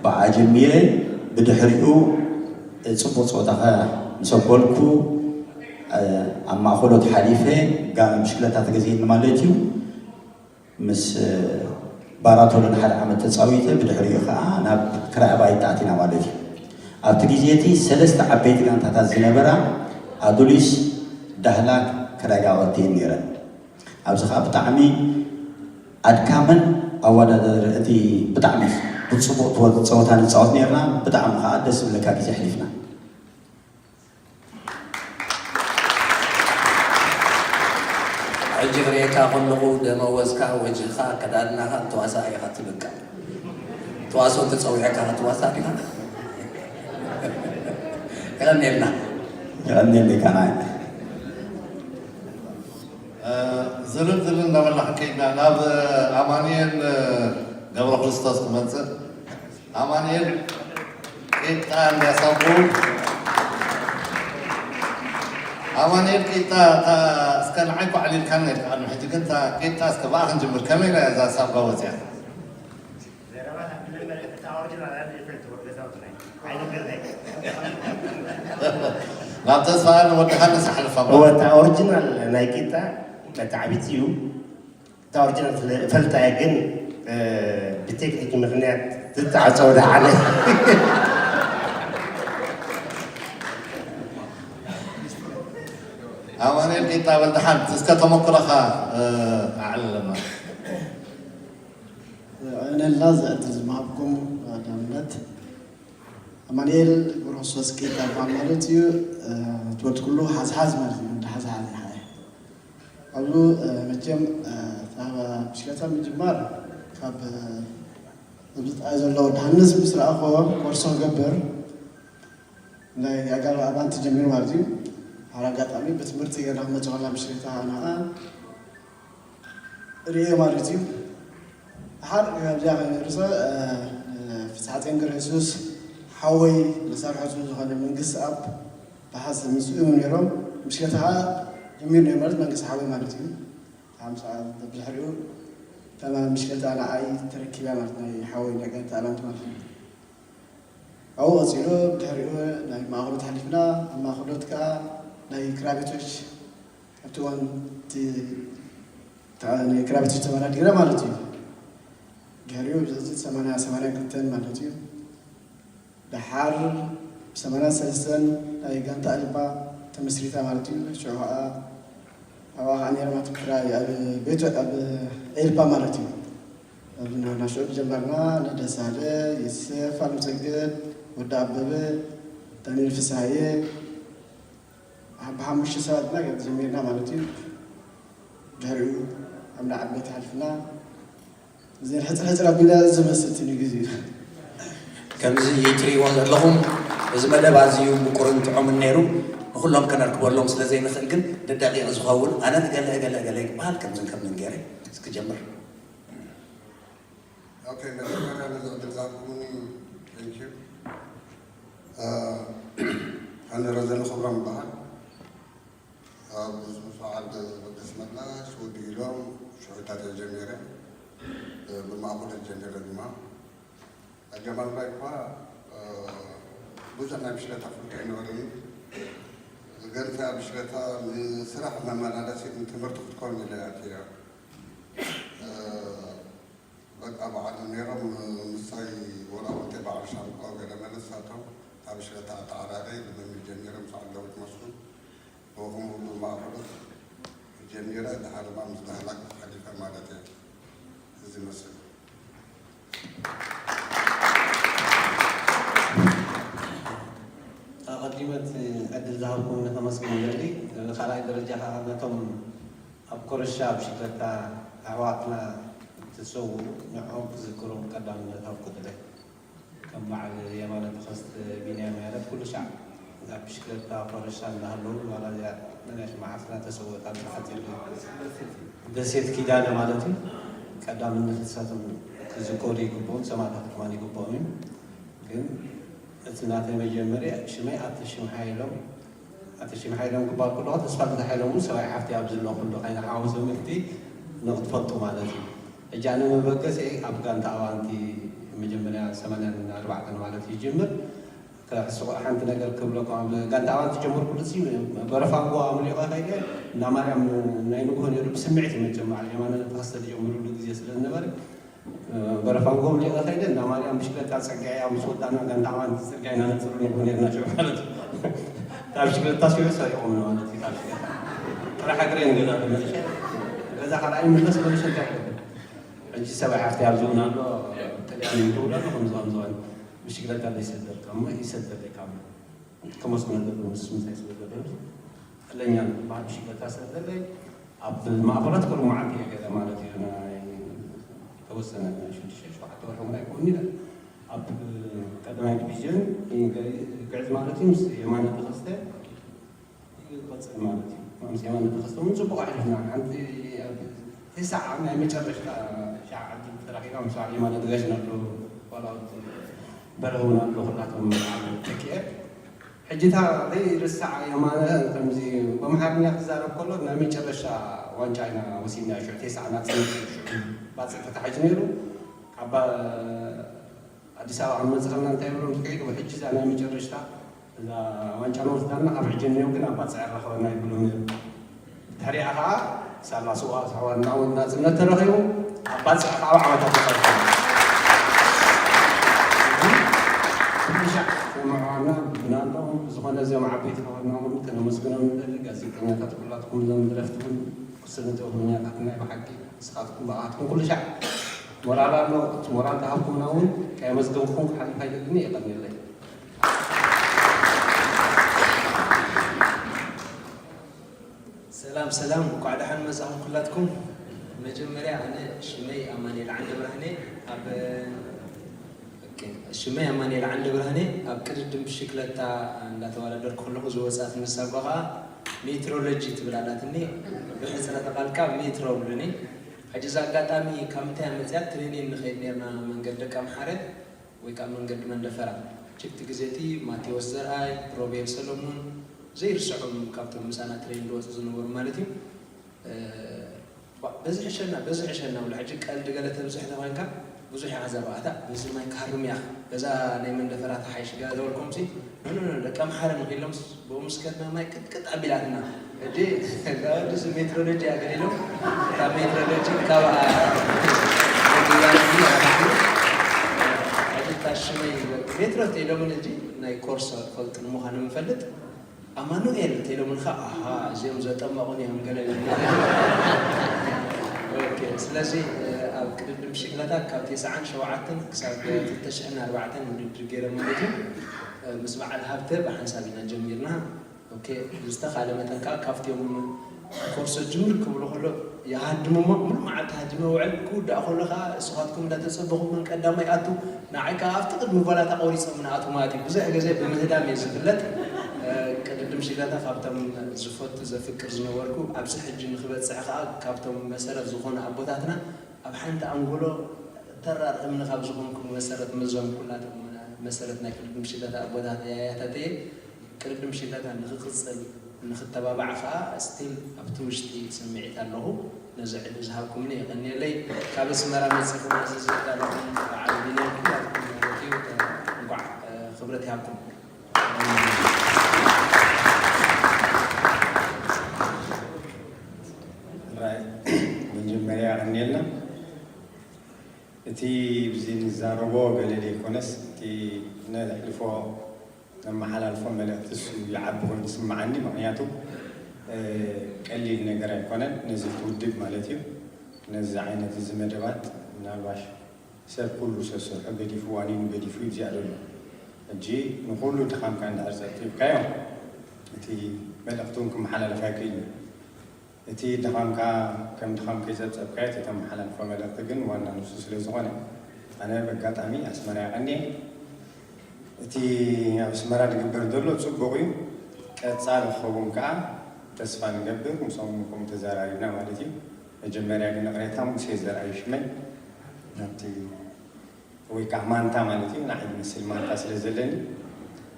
ብኣ ጀሚረ ብድሕሪኡ ፅቡቕ ፀወታ ምስ ኣበልኩ ኣብ ማእኸሎት ሓሊፈ ብሽክለታ ተገዚእኒ ማለት እዩ። ምስ ባራቶሎን ሓደ ዓመት ተፃዊተ ብድሕሪኡ ከዓ ናብ ክራይ ኣባይቲ ኣቲና ማለት እዩ። ኣብቲ ግዜ እቲ ሰለስተ ዓበይቲ ጋንታታት ዝነበራ ኣዱሊስ፣ ዳህላክ፣ ክራይ ኣባይቲ እየን ነይረን። ኣብዚ ከዓ ብጣዕሚ ኣድካምን ኣወዳደር እቲ ብጣዕሚ ብፅቡቅ ፀወታ ንፃወት ነርና። ብጣዕሚ ከዓ ደስ ዝብለካ ግዜ ኣሕሊፍና። ሕጂ ክርእየካ ከለኹ ደመወዝካ፣ ወጅህኻ፣ ኣከዳድናኻ ተዋሳእ ኢኻ ትብቃ። ተዋስኦ ተፀዊዐካ ክትዋሳእ ዲኻ? የቐንየልና። የቐንየለይ ካናይ። ዝልን ዝልን እናበልና ክንከይድና ናብ ኣማኑኤል ገብረ ክርስቶስ ክመፅእ። ኣማኑኤል ቂጣ እንዲያሳቡ ኣማኑኤል ቂጣ፣ እታ እስከ ንዓይ እኮ ኣዕሊልካኒ ነይርካ ቅድሚ ሕጂ፣ ግን እታ ቂጣ እስከ ብኣ ክንጅምር። ከመይ ኢላ እያ እዛ ሳጓ ወፂኣ? ናብ ተስፋ ንወድኻ ንስሓልፋ። እወ፣ እታ ኦሪጂናል ናይ ቂጣ መተዓቢት እዩ። እታ ኦሪጂናል ስለ እፈልጣ እየ፣ ግን፣ እ፣ ብቴክኒክ ምኽንያት ዝተዓጸወ ደሓነ። ኣማኑኤል ቂጣ በል ደሓን፣ እስከ ተመክሮኻ፣ እ፣ ኣዕልለና። ዕለላ ዝዕድል ዝመሃብኩም ቀዳምነት ኣማኑኤል ገብረክርስቶስ ቂጣ ይበሃል ማለት እዩ። እ፣ ትወልድ ኩሉ ሓዝሓዝ ማለት እዩ። ወዲ ሓዝሓዝ ይሓየ። ኣብሉ፣ እ፣ መቸም፣ እ፣ እታ ብሽክለታ ምጅማር ካብ፣ እ፣ ኣብዚ ጥራይ ዘሎ ወዲ ሃንስ ምስ ረኣኽዎ ኮርሶ ክገብር ናይ ኣጋር ኣባንቲ ጀሚሩ ማለት እዩ። ሓደ ኣጋጣሚ ብትምህርቲ ገና ክመጽእ ከላ ብሽክለታ ንዓ ርእየ ማለት እዩ። ደሓር ኣብዚኣ ከይንርሶ፣ እ፣ ፍስሓ ጸንግር የሱስ ሓወይ መሳርሕቱ ዝኾነ መንግስቲ ኣብ ብሓዝ ምስ እዮም ነይሮም። ብሽክለታ ጀሚሩ ነይሩ ማለት መንግስቲ ሓወይ ማለት እዩ። ሓምሳ ብድሕሪኡ ተማም ብሽክለታ ንዓይ ተረኪባ ማለት ናይ ሓወይ ናይ ጋንታ ኣላንት ማለት እዩ። ኣብኡ ቀጺሉ ብድሕሪኡ ናይ ማእኸሎት ሓሊፍና፣ ኣብ ማእኸሎት ከኣ ናይ ክራቤቶች ኣብቲ እዋን እቲ ታ-፣ ናይ ክራቤቶች ተወዳዲረ ማለት እዩ። ድሕሪኡ ብዝእዚ ሰማንያ፣ ሰማንያ ክልተን ማለት እዩ። ደሓር ብሰማንያ ሰለስተን ናይ ጋንታ ኤልፓ ተመስሪታ ማለት እዩ። ሽዑ ኸዓ ኣብኣ ኸዓ ነይረ ማለት ትግራይ ኣብ ቤት፣ ኣብ ኤልፓ ማለት እዩ። ኣብ ናሽዑ ጀመርና፣ ንደሳለ፣ ዮሴፍ ኣለምሰገድ፣ ወዲ ኣበበ፣ ዳንኤል ፍስሃየ፣ ብ-፣ ብሓሙሽተ ሰባት ኢና ጀሚርና ማለት እዩ። ድሕሪኡ ኣብ ናይ ዓበይቲ ሓሊፍና፣ እዚ ሕፅር ሕፅር ኣቢለ ዝመስል እቲ ንግዜ እዩ። ከምዚ ትርእይዎ ዘለኹም፣ እዚ መደብ ኣዝዩ ምቁርን ጥዑምን ነይሩ። ንኹሎም ከነርክበሎም ስለ ዘይንኽእል ግን፣ ንደቂቕ ዝኸውን ኣነ ገለ ገለ ገለ ይበሃል፣ ከምዝን ከምዝን ገይረ እስኪ ጀምር። ኦኬ፣ መጀመርያ ነዚ ዕድል ዝሃብኩምኒ፣ thank you። እ፣ ኣነ ረዘነ ክብሮም ይበሃል። ኣብ ሱሱ ዓዲ ወዲ ኣስመላሽ ወዲ ኢሎም ሽዑታት እየ ጀሚረ። እ፣ ብማእኸል ጀሚረ ድማ። ኣጀማምራይ እኳ፣ እ፣ ብዙሕ ናይ ብሽክለታ ፍልጠት ኣይነበረንን። ገንዘብ ብሽክለታ ንስራሕ መመላለሲት ንትምህርቲ ክትከውን ኢለ እያ ኣትያ። እ፣ በቃ በዓል ነይሮም፣ ምሳይ ወላ ወንተ በዓል ሻምቆ ገለ መለሳቶም ኣብ ሽረታ ኣተዓራረይ ልምምድ ጀሚሮም፣ ሰዓት ለውጥ መስሉ ብኹም ሁሉ ማእኸሎት ጀሚረ፣ ድሓር ድማ ምስ ዳህላክ ሓሊፈ ማለት እየ። እዚ መስል። ኣቐዲመት ዕድል ዝሃብኩም ነተመስግን ይደሊ። ካልኣይ ደረጃ ከዓ ነቶም ኣብ ኮረሻ ብሽክለታ ኣሕዋትና እትሰውኡ ንዕኦም ክዝክሮም ቀዳምነት ሃብኩ ድለ። ከም በዓል የማነ ተኸስተ፣ ቢንያም ያለት ኩሉ ሻዕ ኣብ ብሽክለታ ኮረሻ እንዳሃለዉ ዋላ እዚኣ ነናሽ መዓልትና ተሰወት ኣብ ሰዓት ደሴት ኪዳነ ማለት እዩ። ቀዳምነት ንሳቶም ክዝከሩ ይግብኦም፣ ሰማዕታት ክኾኑ ይግብኦም እዩ። ግን እቲ ናተይ መጀመርያ ሽመይ ኣተሽም ሓይሎም ኣተሽም ሓይሎም ክባል ከለኹ ተስፋ ተታሓይሎም እውን ሰብኣይ ሓፍቲ ኣብ ዘሎ ኩሉ ካይና ሓወሰ ምክቲ ንክትፈልጡ ማለት እዩ። ሕጂ ኣነ መበገሲ ኣብ ጋንታ ኣዋንቲ መጀመርያ ሰማንያን ኣርባዕተን ማለት ይጅምር። ከሕስቑ ሓንቲ ነገር ክብለኩም፣ ኣብ ጋንታ ኣዋንቲ ጀመርኩሉ ሲ በረፋንጎ ኣምሊቐ ከይደ እንዳ ማርያም ናይ ንግሆ ነይሩ ብስምዒት መቸም በዓል የማነ ተኸስተ ዝጀምርሉ ግዜ ስለ ዝነበረ በረፋንጎም ሊቐ ከይደ እንዳ ማርያም ብሽክለታ ጸጊዐያ ምስ ወዳእና ጋንታ ኣዋንቲ ጽርግያ ኢና ነጽሩ ንግሆ ነርና ሽዑ ማለት እዩ። ካብ ብሽክለታ ሽዑ ሰሪቖም ማለት እዩ። ካብ ብሽክለታ ጥራሕ እግረ ንገዛ ተመልሸ ገዛ ካልኣይ ምለስ መለሸ እንታይ ይገብር ሕጂ ሰብኣይ ሓፍቲ ኣብዝውን ኣሎ ጥልያን ይብሉ ኣሎ ከምዚ ከምዝኾነ ብሽክለታ ዘይሰደልካ እሞ ይሰደለካ ከመስግነሉ ምስ ምሳይ ስለ ዘለኒ ለኛ በዓል ብሽክለታ ስለ ዘለይ ኣብ ማእኸላት ኩሉ መዓልቲ እየ ገለ ማለት እዩ ናይ ተወሰነ ናይ ሽዱሽተ ሸውዓተ ወርሒ እውን ኣይኮን ኢለ ኣብ ቀዳማይ ዲቪዥን ግዕዝ ማለት እዩ ምስ የማነ ተኸስተ ይቐፅል ማለት እዩ። ምስ የማነ ተኸስተ እውን ፅቡቕ ኣሕሊፍና ሓንቲ ኣብ ተሳዓ ናይ መጨረሽታ ሻዕ ዕድል ተረኺባ ምስ በዓል የማነ ድጋሽ ነሎ ቆላውት በረኸውን ኣሎ ኩላቶም ተኪኤ ሕጂ እታ ዘይርሳዕ የማነ ከምዚ ብኣምሓርኛ ክዛረብ ከሎ ናይ መጨረሻ ዋንጫ ኢና ወሲድና ሽዑ ተስዓ ናጽነት ሽዑ ባጽዕ ተታሒዙ ነይሩ። ካብ ኣዲስ ኣበባ ክመፅእ ከለና እንታይ ይብሎም ትክዒ ሕጂ እዛ ናይ መጨረሽታ እዛ ዋንጫ ንወስዳና ካብ ሕጂ እኒኦ ግን ኣብ ባፅዕ ኣራኸበና ይብሎም ነይሩ። ድሕሪኣ ከዓ ሳላ ስዋ ተዋና እውን ናፅነት ተረኺቡ ኣብ ባፅዕ ከዓ ዓወታት ተፀርሑ። ኩሉ ሻዕ የምዕዋና ብና ኣለኹም። ብዝኾነ እዚኦም ዓበይቲ ከዋና እውን ከነመስግኖም ንደሊ። ጋዜጠኛታት ኩላትኩም እዞም ደረፍቲ እውን ስነ ጥበበኛታት ናይ ብሓቂ ንስኻትኩም ብኣኻትኩም ኩሉ ሻዕ ሞራል ኣሎ። እቲ ሞራል ዝሃብኩምና እውን ከየመስገንኩም ክሓልፍ ኣይደልን። የቐንየለይ። ሰላም ሰላም፣ እንኳዕ ደሓን መጻኹም ኩላትኩም። መጀመርያ ኣነ ሽመይ ኣማኑኤል ዓንደ ብርሃነ ኣብ ኦኬ፣ ሽመይ ኣማኑኤል ዓንደ ብርሃነ ኣብ ቅድድም ብሽክለታ እንዳተወዳደርኩ ከለኹ ዝወጻት ንሳ እኳ ከዓ ሜትሮሎጂ ትብል ኣላትኒ። ብሕጽረተ ቃልካ ሜትሮ ብሉኒ። ሕጂ እዛ ኣጋጣሚ ካብ ምንታይ መጽያ ትሬኒን ንኸይድ ነርና መንገዲ ደቂ ኣምሓረ ወይ ከዓ መንገዲ መንደፈራ። ችግቲ ግዜ እቲ ማቴዎስ ዘርኣይ፣ ሮቤል ሰለሙን ዘይርስዖም ካብቶም ምሳና ትሬን ዝወፁ ዝነበሩ ማለት እዩ። በዚ ሕሸና በዚ ሕሸና ብሉ ሕጂ ቀልዲ ገለ ተብዝሕ ተኮይንካ ብዙሕ ኢኻ ዘባእታ በዚ ማይ ካርም ያኽ በዛ ናይ መንደፈራ ተሓይሽ ገለ ዝበልኩም ሲ ኖ ኖ ኖ ደቂ ኣምሓረ ንክኢሎምስ ብኡ ምስ ከድና ማይ ቅጥቅጥ ኣቢላትና ሕጂ እዛ ወዲ ሲ ሜትሮሎጂ እያ ገሊሎም እታ ሜትሮሎጂ ካብ ሽመይ ሜትሮ ተኢሎምን ሕጂ ናይ ኮርስ ፈልጥ ንምዃኑ ንፈልጥ ኣማኑኤል ተኢሎምልካ ኣሃ እዚኦም ዘጠመቑን እዮም ገለ ስለዚ ኣብ ቅድድም ብሽክለታ ካብ ተስዓን ሸውዓተን ክሳብ ክልተ ሽሕን ኣርባዕተን ውድድር ገይረ ማለት እዩ ምስ በዓል ሃብተ ብሓንሳብ ኢና ጀሚርና ዝተኻለ መጠን ከዓ ካብቲኦም ኮርሶ ጅምር ክብሉ ከሎ ይሃድሙ እሞ ሙሉእ መዓልቲ ሃዲመ ውዕል ክውዳእ ከሎ ከዓ ንስኻትኩም እንዳተፀበኹም መን ቀዳማይ ኣቱ ንዓይ ከዓ ኣብቲ ቅድሚ ጓላታ ቆሪፆም ንኣቱ ማለት እዩ ብዙሕ ግዜ ብምህዳም እየ ዝፍለጥ ቅድድም ሽለታ ካብቶም ዝፈቱ ዘፍቅር ዝነበርኩ ኣብዚ ሕጂ ንክበፅሕ ከዓ ካብቶም መሰረት ዝኾኑ ኣቦታትና ኣብ ሓንቲ ኣንጎሎ ተራር እምኒ ካብ ዝኾንኩም መሰረት መዞም ኩላቶም መሰረት ናይ ቅድድም ሽለታ ኣቦታት ያያታት እየ ቅድድም ሽለታ ንክቕፅል ንክተባባዕ ከዓ ስቲል ኣብቲ ውሽጢ ስምዒት ኣለኹ ነዚ ዕድል ዝሃብኩምኒ የቐንየለይ ካብ ኣስመራ መፂኹም ነዚ ዘዳለኹም በዓል ቢንያም ኩላትኩም ማለት እዩ እንኳዕ ክብረት ይሃብኩም መጀመርያ የቐንየልና እቲ ብዚ ንዛረቦ ገለ ዘይኮነስ እቲ ነሕልፎ ነመሓላልፎ መልእኽቲ እሱ ይዓቢ ኮይኑ ዝስምዓኒ ምኽንያቱ ቀሊል ነገር ኣይኮነን ነዚ ውድብ ማለት እዩ ነዚ ዓይነት እዚ መደባት ምናልባሽ ሰብ ኩሉ ሰሰርሑ ገዲፉ ዋኒኑ ገዲፉ እዩ እዚኣ ዘሎ ሕጂ ንኩሉ ድኻምካ እንድሕር ጸብጺብካዮ እቲ መልእኽቲ እውን ክመሓላለፍ ኣይክእል እዩ እቲ ድኻምካ ከም ድኻም ከይጸብጸብካዮ እቲ ተመሓላልፎ መልእኽቲ ግን ዋና ንሱ ስለ ዝኾነ ኣነ በጋጣሚ ኣስመራ የቐንየ እቲ ኣብ ኣስመራ ዝግበር ዘሎ ጽቡቕ እዩ ቀጻሊ ክኸውን ከኣ ተስፋ ንገብር ምስኦም ከምኡ ተዘራሪብና ማለት እዩ መጀመርያ ግን ይቕሬታ ሙሴ ዘርኣዩ ሽመይ ናብቲ ወይ ከዓ ማንታ ማለት እዩ ንዓይ ዝመስል ማንታ ስለ ዘለኒ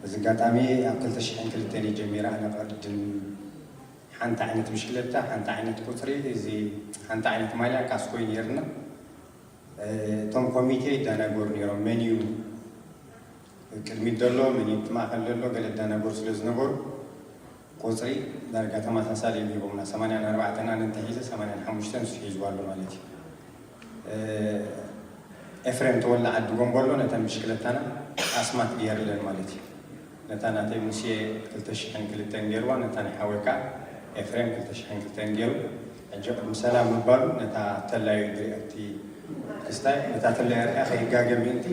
በዚ ኣጋጣሚ ኣብ ክልተ ሽሕን ክልተን እዩ ጀሚረ ኣነ ቅድም ሓንቲ ዓይነት ብሽክለታ ሓንቲ ዓይነት ቁፅሪ እዚ ሓንቲ ዓይነት ማልያ ካስኮ እዩ ነይርና እቶም ኮሚቴ ይዳናገሩ ነይሮም መን እዩ ቅድሚት ዘሎ መን እዩ ማእኸል ዘሎ ገለ ይዳናገሩ ስለ ዝነበሩ ቁፅሪ ዳርጋ ተመሳሳሊ እዮም ሂቦምና ሰማንያን ኣርባዕተን ኣነ እንተሒዘ ሰማንያን ሓሙሽተን ንሱ ሒዝዋ ኣሎ ማለት እዩ ኤፍሬም ተወልደ ዓዲ ጎንቦሎ ነተን ብሽክለታና ኣስማት ገይርለን ማለት እዩ ነታ ናተይ ሙሴ ክልተ ሽሕን ክልተን ገይርዋ ነታ ናይ ሓወይ ከዓ ኤፍሬም ክልተ ሽሕን ክልተን ገይሩ ሕጂ ቅድሚ ሰላም ምባሉ ነታ ተላዩ ድሪኦ እቲ ክስታይ ነታ ተላዩ ርያ ከይጋገ ምእንቲ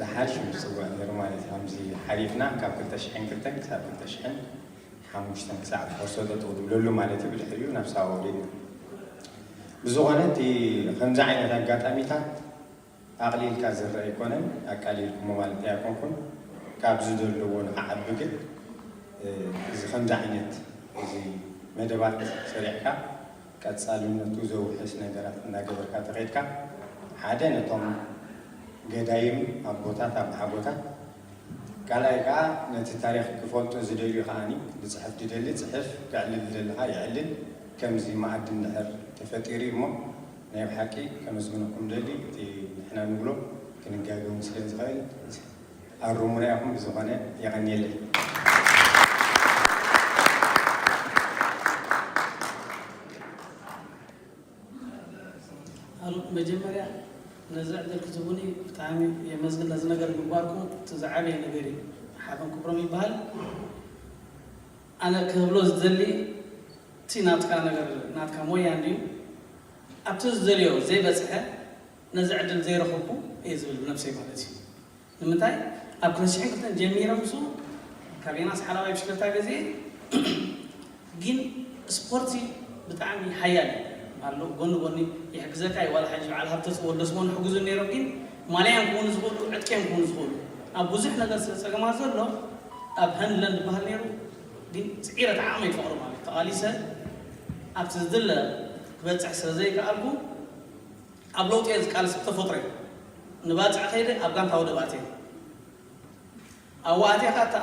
ዝሓሽ ምፅውዕ ነይሩ ማለት እዩ ከምዚ ሓሊፍና ካብ ክልተ ሽሕን ክልተን ክሳብ ክልተ ሽሕን ሓሙሽተን ክሳዕ ኮርሶ ጠጠው ዝብለሉ ማለት እዩ ብድሕሪኡ ናብ ሳዋ ወሪድና ብዝኾነ እቲ ከምዚ ዓይነት ኣጋጣሚታት ኣቕሊልካ ዝረአ ኣይኮነን ኣቃሊልኩሞ ማለት ኣይኮንኩን ካብዚ ዘለዎ ንክዓቢ ግን እዚ ከምዚ ዓይነት እዚ መደባት ሰሪዕካ ቀፃልነቱ ዘውሕስ ነገራት እናገበርካ ተኸድካ ሓደ ነቶም ገዳይም ኣቦታት ኣባሓጎታት ካልኣይ ከዓ ነቲ ታሪኽ ክፈልጦ ዝደልዩ ከዓኒ፣ ዝፅሕፍ ዝደሊ ፅሕፍ፣ ክዕልል ዝደሊ ከዓ ይዕልል። ከምዚ መኣዲ እንድሕር ተፈጢሩ እሞ ናይ ብሓቂ ከመስግነኩም ደሊ። እቲ ንሕና ንብሎ ክንጋገ እውን ስለ ዝኽእል ኣሩሙና ኢኹም። ብዝኾነ የቐንየለይ። ኣሉ መጀመርያ ነዚ ዕድል ክትህቡኒ ብጣዕሚ የመስግን። ነዚ ነገር ምግባርኩም እቲ ዝዓበየ ነገር እዩ። ሓበን ክብሮም ይበሃል። ኣነ ክህብሎ ዝደሊ እቲ ናትካ ነገር ናትካ ሞያ እንድዩ ኣብቲ ዝደልዮ ዘይበፅሐ ነዚ ዕድል ዘይረኸብኩ እየ ዝብል ብነብሰይ ማለት እዩ። ንምንታይ ኣብ ክልተ ሽሕን ክልተን ጀሚረ ምስኡ ካብ ዮናስ ሓላባይ ብሽክለታ ገዚኤ ግን ስፖርቲ ብጣዕሚ ሓያል እዩ ኣሎ ጎኒ ጎኒ ይሕግዘካ እዩ ዋላ ሕጂ በዓል ሃብተ ወልደስሞን ይሕግዙ ነይሮም ግን ማልያን ክኾኑ ዝኽእሉ ዕጥቅዮም ክኾኑ ዝኽእሉ ኣብ ብዙሕ ነገር ስለ ፀገማት ዘሎ ኣብ ሃንድለን ዝበሃል ነይሩ ግን ፅዒረ ተዓቕመ ይፈቕሩ ማለት ተቓሊሰ ኣብቲ ዝድለ ክበፅሕ ስለ ዘይከኣልኩ ኣብ ለውጢ እየ ዝቃለስ ብተፈጥሮይ ንባፅዕ ከይደ ኣብ ጋንታ ወደብ ኣትየ ኣብኡ ኣትየ ከዓ እታ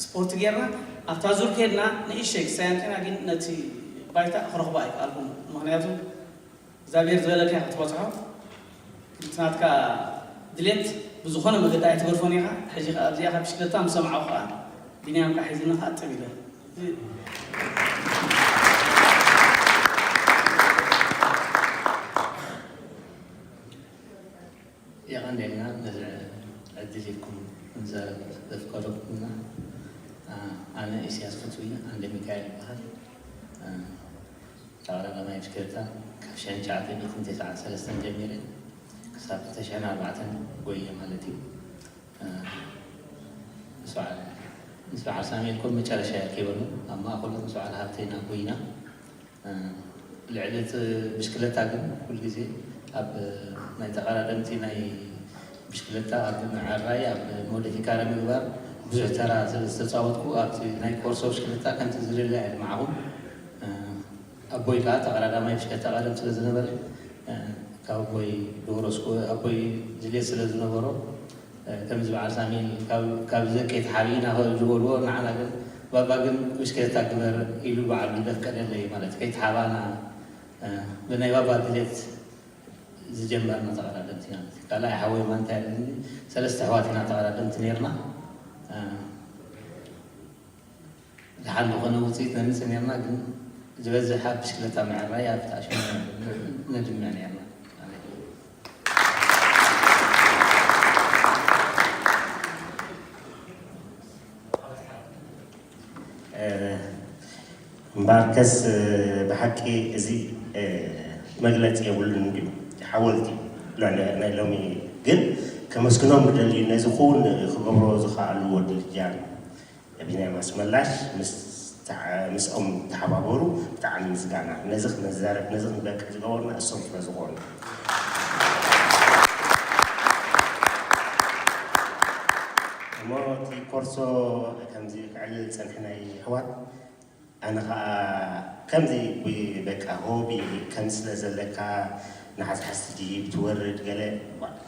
ስፖርት ጌርና ኣብታ ዙር ከድና ንእሸይ ክሳየንትና ግን ነቲ ባይታ ክረኽቦ ኣይከኣልኩም ምክንያቱ እግዚኣብሔር ዝበለካ ክትበፅሖ እቲ ናትካ ድሌት ብዝኾነ መገዲ ኣይትገድፎን ኢኻ ሕጂ ከዓ ኣብዚኣ ካብ ብሽክለታ ምስ ሰምዓኹ ከዓ ቢንያም ከዓ ሒዝኒ ከዓ ጥብ ኢለ የቐንደልና ነዚ ዕድል ኢልኩም ክንዛረብ ዘፍቀደኩምና ኣነ ኢሳያስ ፍትዊ ኣንደ ሚካኤል ይበሃል ተቐዳዳማይ ብሽክለታ ካብ ሽሕን ትሽዓተ ሚእትን ተስዓን ሰለስተን ጀሚረ ክሳብ ክልተ ሽሕን ኣርባዕተን ጎየ ማለት እዩ ምስ በዓል ሳሙኤል ኮም መጨረሻ ያርኪበሉ ኣብ ማእከሉ ምስ በዓል ሃብተይና ጎይና ልዕሊ እቲ ብሽክለታ ግን ኩሉ ግዜ ኣብ ናይ ተቐዳደምቲ ናይ ብሽክለታ ኣብ ምዕራይ ኣብ ሞዲፊካረ ምግባር ብዙሕ ተራ ስለ ዝተፃወትኩ ኣብቲ ናይ ኮርሶ ብሽክለታ ከምቲ ዝድለ ኣየልማዕኹን ኣቦይ ከዓ ተቐዳዳማይ ብሽክለታ ቀደም ስለ ዝነበረ ካብ ኣቦይ ዝወረስኩ ኣቦይ ድሌት ስለ ዝነበሮ ከምዚ በዓል ሳሚ ካብ ዘቄ ተሓቢእና ዝበልዎ ንዓና ግን ባባ ግን ብሽክለታ ግበር ኢሉ በዓሉ ዘፍቀደለይ ማለት ከይተሓባና ብናይ ባባ ድሌት ዝጀመርና ተቐዳደምቲ ኢና ካልኣይ ሓወይ ማንታ ሰለስተ ኣሕዋት ኢና ተቐዳደምቲ ነርና ደሓን ዝኾነ ውፅኢት ነምፅእ ነርና ግን ዝበዝሕ ኣብ ብሽክለታ ምዕራይ ኣብ ተኣሽሙ ነድምዕ ነርና ማለት እዩ። እምበኣርከስ ብሓቂ እዚ መግለፂ የብሉን እንድዩ ሓወልቲ ናይ ሎሚ ግን ከመስግኖም ክደሊ ነዚ ኩን ክገብሮ ዝኸኣሉ ወዲ ልጃን ቢንያም ኣስመላሽ ምስኦም ተሓባበሩ ብጣዕሚ ምስጋና ነዚ ክነዛረብ ነዚ ክንበቅዕ ዝገበሩና እሶም ስለ ዝኾኑ እሞ እቲ ኮርሶ ከምዚ ክዕልል ዝፀንሐ ናይ ኣሕዋት ኣነ ከዓ ከምዚ በቃ ሆቢ ከምዚ ስለ ዘለካ ንሓዝሓዝ ትድይብ ትወርድ ገለ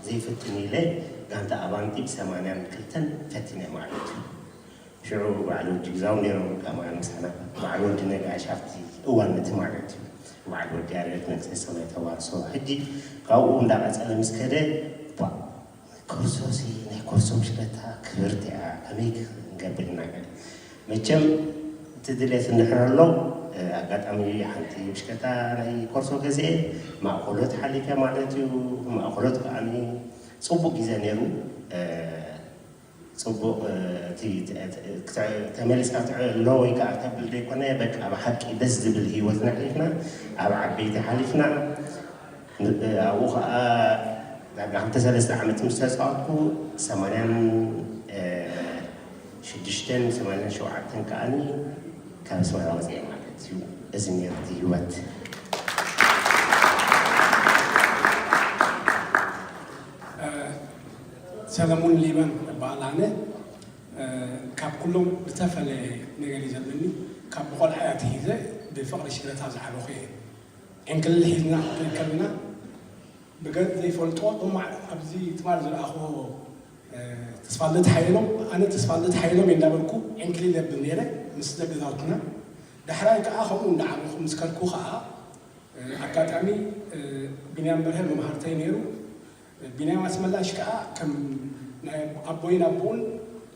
ዘይፍትን ኢለ ጋንታ ኣባንቲ ብሰማንያን ክልተን ፈቲነ ማለት እዩ። ሽዑ በዓል ወዲ ግዛው ነይሮም ከማን ምሳና በዓል ወዲ ነጋሽ ኣብቲ እዋን እቲ ማለት እዩ። በዓል ወዲ ያሬድ ነግሰ ሰማይ ተዋርሶ ሕጂ ካብኡ እንዳቐፀለ ምስ ከደ ኮርሶ ሲ ናይ ኮርሶ ብሽክለታ ክብርቲ እያ ከመይ ክንገብር ኢና ገለ መቸም እቲ ድሌት እንድሕር ኣሎ ኣጋጣሚ ሓንቲ ብሽክለታ ናይ ኮርሶ ገዚኤ ማእኮሎት ሓሊፈ ማለት እዩ ማእኮሎት ከዓኒ ፅቡቅ ግዜ ነይሩ ፅቡቅ ተመሊስካ ትዕሎ ወይ ከዓ ተብል ዘይኮነ በቃ ብሓቂ ደስ ዝብል ሂወት ነሕሊፍና ኣብ ዓበይቲ ሓሊፍና ኣብኡ ከዓ ዳርጋ ክልተ ሰለስተ ዓመት ምስ ተፃወትኩ ሰማንያን ሽዱሽተን ሰማንያን ሸውዓተን ከዓኒ ካብ ኣስመራ ወፅአ ማለት እዩ እዚ ነርት ህይወት ሰለሙን ሊበን እበሃል ኣነ ካብ ኩሎም ዝተፈለየ ነገር እዩ ዘለኒ ካብ ብቆልዓ እያ ትሂዘ ብፍቅሪ ሽግረታ ዝዓበኹ እየ ዕንክልል ሒዝና ንርከብ ኢና ብገጽ ዘይፈልጦ ጥማዕ ኣብዚ ትማል ዝረኣኽዎ ተስፋልደት ሓየሎም፣ ኣነ ተስፋልደት ሓየሎም እየ እንዳበልኩ ዕንክሊል የብል ነይረ ምስ ደቂ ገዛውትና። ዳሕራይ ከዓ ከምኡ እንዳዓበኹ ምስ ከድኩ ከዓ፣ ኣጋጣሚ ቢንያም በርሀ መምሃርተይ ነይሩ። ቢንያም ኣስመላሽ ከዓ ከም ናይ ኣቦይን ኣቦኡን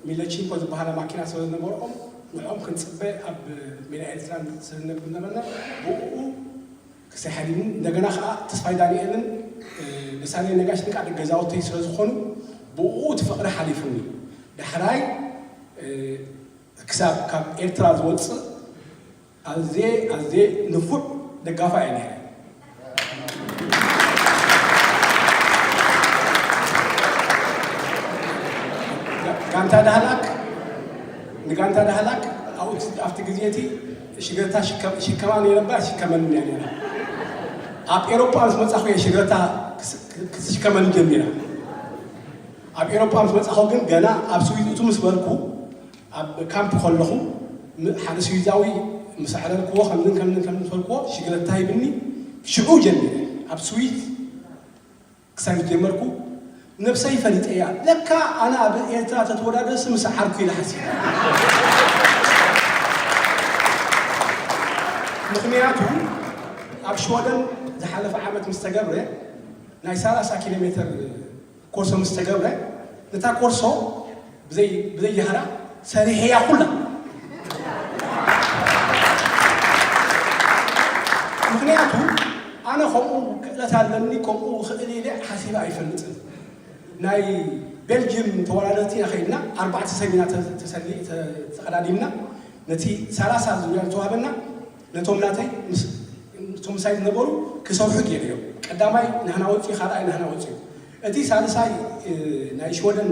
ሚለቺንኮ ዝበሃላ ማኪና ስለ ዝነበርኦም ንዕኦም ክንፅበ ኣብ ሜዳ ኤርትራ ስለ ዝነብር ነበርና። ብኡ ክሳይ ሓዲግን እንደገና ከዓ ተስፋይ ዳንኤልን ደሳለኝ ነጋሽን ከዓ ደቂ ገዛውተይ ስለ ዝኾኑ ብኡ እቲ ፍቕሪ ሓሊፉኒ። ዳሕራይ ክሳብ ካብ ኤርትራ ዝወፅእ ኣዝየ ኣዝየ ንፉዕ ደጋፋ እየ ነይረ። ጋንታ ዳህላክ ንጋንታ ዳህላክ ኣብኡ ኣብቲ ግዜ እቲ ሽግረታ ሽከ- ሽከማ ነይረ እምበር ሽከመኒ እያ ነይራ። ኣብ ኤሮፓ ምስ መጻኹ እየ ሽግረታ ክስ- ክትሽከመኒ ጀሚራ። ኣብ ኤሮፓ ምስ መጻኹ ግን ገና ኣብ ስዊዝ እቱ ምስ በልኩ ኣብ ካምፕ ከለኹ ም- ሓደ ስዊዛዊ ምስ ኣዕለልክዎ ከምዝን ከምዝን ከምዝን ምስ በልክዎ ሽግረታ ሂብኒ። ሽዑ ጀሚረ ኣብ ስዊዝ ክሳብ ጀመርኩ ነብሰይ ፈሊጠያ። ለካ ኣነ ኣብ ኤርትራ ተተወዳደርሲ ምስ ዓርኩ ኢለ ሓሲበ። ምኽንያቱ ኣብ ሽወደን ዝሓለፈ ዓመት ምስ ተገብረ ናይ ሰላሳ ኪሎ ሜትር ኮርሶ ምስ ተገብረ ነታ ኮርሶ ብዘይ ብዘይ ጃህራ ሰሪሐያ ኩላ። ምኽንያቱ ኣነ ከምኡ ክእለት ኣለኒ ከምኡ ክእል ኢለ ሓሲበ ኣይፈልጥን። ናይ ቤልጅም ተወዳደርቲ ኢና ከይድና ኣርባዕተ ሰብ ኢና ተ- ተሰሊ ተ- ተቐዳዲምና ነቲ ሰላሳ ዙርያ ዝተዋህበና ነቶም ናተይ ምስ እቶም ምሳይ ዝነበሩ ክሰርሑ ገይረዮም። ቀዳማይ ናህና ወፅዩ ካልኣይ ናህና ወፅዩ እቲ ሳልሳይ ናይ ሽወደን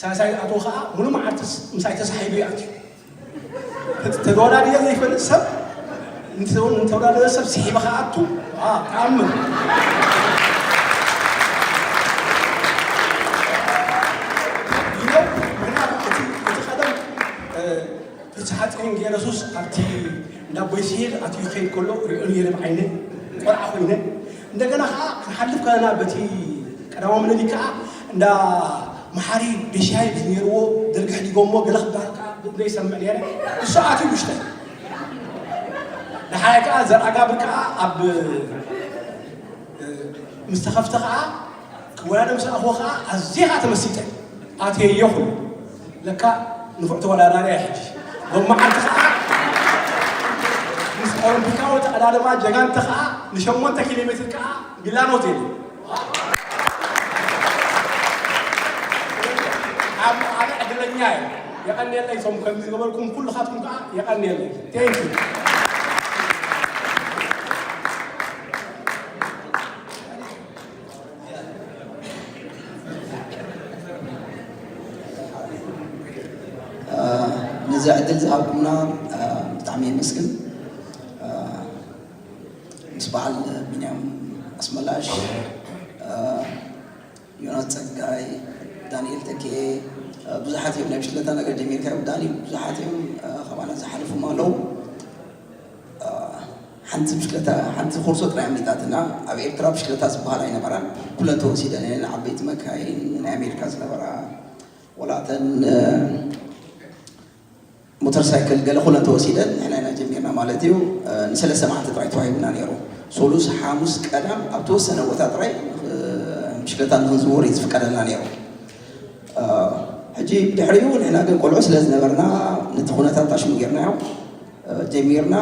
ሳልሳይ ኣቶ ከዓ ሙሉ መዓልቲ ምሳይ ተሳሒቡ ይኣትዩ። ተወዳዲረ ዘይፈልጥ ሰብ ንተወዳደረ ሰብ ስሒበ ክኣቱ ኣምን። ይነብ ምክንያቱ እቲ ቀደም ፍትሓ ፅዮን ገይረሱስ ኣብቲ እንዳ ቦይ ሲሄድ ኣትዩ ክኸይድ ከሎ ሪኦ ነይረ ብዓይነ ቆልዓ ኮይነ። እንደገና ከዓ ክንሓልፍ ከለና በቲ ቀዳማዊ ምኒልክ ከዓ እንዳ መሓሪ ቤሻይ ዝነይርዎ ደርጊ ሕዲጎሞ ገለ ክበሃል ከዓ ዘይሰምዕ ነይረ። እሱ ኣትዩ ውሽጠ። ደሓይ ከዓ ዘርኣጋብር ከዓ ኣብ ምስ ተኸፍተ ከዓ ክወዳደር ምስ ኣኽዎ ከዓ ኣዝየ ከዓ ተመሲጠ። ኣትየዮ ኩሉ ለካ ንፉዕ ተወዳዳሪ እያ ሕጂ። ሎመዓልቲ ከዓ ምስ ኦሎምፒካዊ ተቐዳደማ ጀጋንተ ከዓ ንሸሞንተ ኪሎ ሜትር ከዓ ሚላኖ ዜለ ኣብ ኣነ ዕድለኛ እየ። የቐንየለይ ቶም ከምዚ ዝበልኩም ኩልኻትኩም ከዓ የቐንየለይ። Thank you። ነዚ ዕድል ዝሃብኩምና ብጣዕሚ የመስግን። ምስ በዓል ቢንያም ኣስመላሽ፣ ዮናስ ጸጋይ፣ ዳንኤል ተኪኤ ብዙሓት እዮም። ናይ ብሽክለታ ነገር ጀሚርካ ዳኒ፣ ብዙሓት እዮም። ካባና ዝሓለፉም ኣለዉ። ሓንቲ ብሽክለታ ሓንቲ ኮርሶ ጥራይ ኣምሊጣትና። ኣብ ኤርትራ ብሽክለታ ዝበሃል ኣይነበራን። ኩለን ተወሲደን እየን። ዓበይቲ መካይን ናይ ኣሜሪካ ዝነበራ ወላ እተን ሞተር ሳይክል ገለ ኩለን ተወሲደን ንሕና ኢና ጀሚርና ማለት እዩ። ንሰለስተ መዓልቲ ጥራይ ተዋሂቡና ነይሩ። ሶሉስ፣ ሓሙስ፣ ቀዳም ኣብ ተወሰነ ቦታ ጥራይ ብሽክለታ ንክንዝውር እዩ ዝፍቀደልና ነይሩ። ሕጂ ብድሕሪኡ ንሕና ግን ቆልዑ ስለ ዝነበርና ነቲ ኩነታት ታሽሙ ጌርናዮ። ጀሚርና።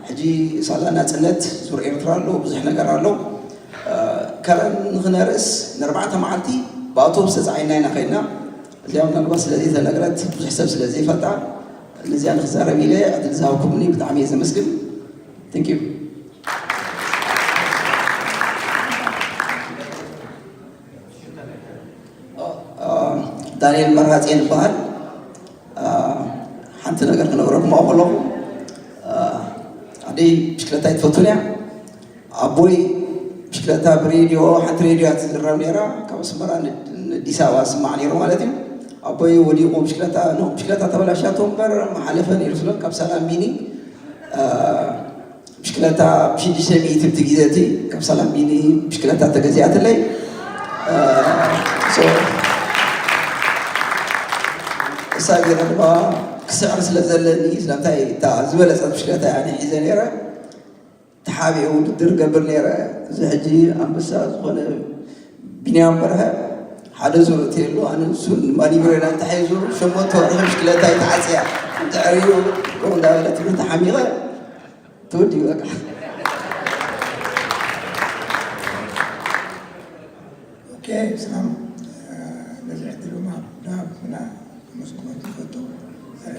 ሕጂ ሳላ ናፅነት ዙር ኤርትራ ኣሎ፣ ብዙሕ ነገር ኣሎ። ከረን ንክነርእስ ንኣርባዕተ መዓልቲ ብኣውቶቡስ ተፃዒና ኢና ከይድና። እዚኣ ምናልባት ስለዘይተነግረት ብዙሕ ሰብ ስለዘይፈልጣ ነዚኣ ንክዛረብ ኢለ ዕድል ዝሃብኩምኒ ብጣዕሚ እየ ዘመስግን። Thank you። ዳንኤል መራፅየን ይበሃል። ሓንቲ ነገር ክነግረኩም ኣብኡ ከለኹ ኣደይ ብሽክለታ ኣይትፈቱን እያ። ኣቦይ ብሽክለታ ብሬድዮ ሓንቲ ሬድዮ እያ ትዝረብ ነይራ ካብ ኣስመራ ንኣዲስ ኣበባ ዝስማዕ ነይሩ ማለት እዩ። ኣቦይ ወዲቑ ብሽክለታ ኖ ብሽክለታ ተበላሽያቶ እምበር መሓለፈ ነይሩ ስለ ካብ ሰላም ሚኒ ብሽክለታ ብሽዱሽተ ሚእቲ ብቲ ግዜ እቲ ካብ ሰላም ሚኒ ብሽክለታ ተገዚኣትለይ። ገለ ድማ ክስዕር ስለ ዘለኒ ስለምንታይ እታ ዝበለጸት ብሽክለታ እያ ሒዘ ነይረ። ተሓቢኤ ውድድር ገብር ነይረ። እዚ ሕጂ ኣንበሳ ዝኾነ ቢንያም በርሀ ሓደ ዙር እትየሉ ኣነ ንሱን ማኒብሬና ተሓይዙ ሸሞንተ ወርሒ ብሽክለታ ይተዓፅያ ድሕሪኡ እንዳበለ ትምህርቲ ሓሚቐ ተወዲኡ በቃ። ኦኬ፣ ሰላም። ነዚ ዕድል ምሃብና ከመስግነኩም ይፈቱ።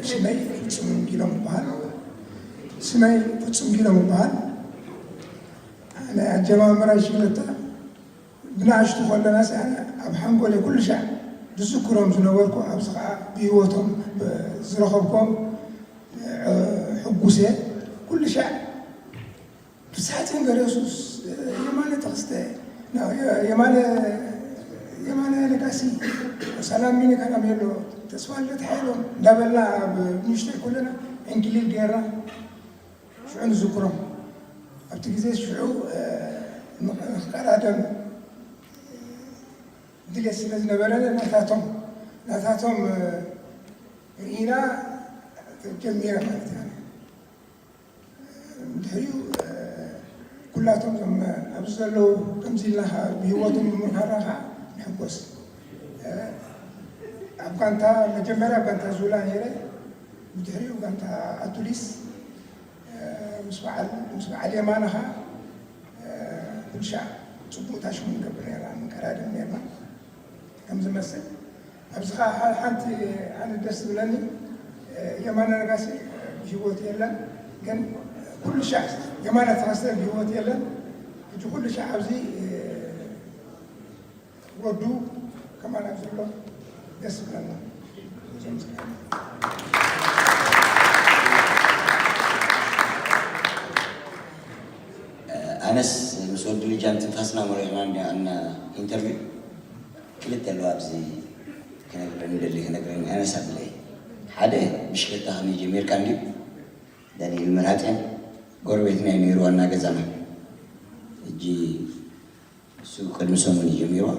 ሽመይ ፍጹም ጊሎም ይበሃል። ሽመይ ፍጹም ጊሎም ይበሃል። ኣነ ኣጀማምራ ሽለታ ብንኣሽቱ ከለና ኣነ ኣብ ሓንጎለ ኩሉ ሻዕ ዝዝክሮም ዝነበርኩ ኣብዚ ከዓ ብህይወቶም ዝረኸብኮም ሕጉስ እየ። ኩሉ ሻዕ ብሳሕቲ እምበር የሱስ የማነ ተኽስተ የማነ የማነ ነጋሲ ሰላም ሚኒ ካላሜሎ ተስፋ ልደት ሓይሎም እንዳበልና ኣብ ንእሽተይ ከለና ዕንክሊል ጌርና ሽዑ ንዝክሮም ኣብቲ ግዜ ሽዑ ንቀዳደም ድሌት ስለ ዝነበረና ናታቶም ናታቶም ርኢና ጀሚረ ማለት እዩ። ድሕሪኡ ኩላቶም ዞም ኣብዚ ዘለዉ ከምዚ ኢልና ብሂወቶም ምምርካና ከዓ ንሕጎስ። ኣብ ጋንታ መጀመርያ ኣብ ጋንታ ዙላ ነይረ፣ ብድሕሪኡ ጋንታ ኣቱሊስ ምስ በዓል ምስ በዓል የማነ ከዓ ኩልሻዕ ፅቡቅ ታሽሙ ንገብር ነርና፣ ንቀዳድም ነርና። ከም ዝመስል ኣብዚ ከዓ ሓንቲ ኣነ ደስ ዝብለኒ የማነ ነጋሲ ብሂወት የለን፣ ግን ኩሉ ሻዕ የማነ ተኸስተ ብሂወት የለን። ሕጂ ኩሉ ሻዕ ኣብዚ ወዱ ከማን ኣብዚ ኣሎ ደስ ዝብለና። ኣነስ ምስ ወዲ ልጃም ትንፋስና መሪቕና እንዲና ኢንተርቪው ክልተ ኣለዋ ኣብዚ ክነግረኒ ደሊ ክነግረኒ ኣነስ ኣብለይ ሓደ ብሽክለታ ከመይ ጀሚርካ እንድዩ ዳንኤል መራፅያን ጎረቤትና እዩ ነይሩ ዋና ገዛና ሕጂ እሱ ቅድሚ ሰሙን እዩ ጀሚርዋ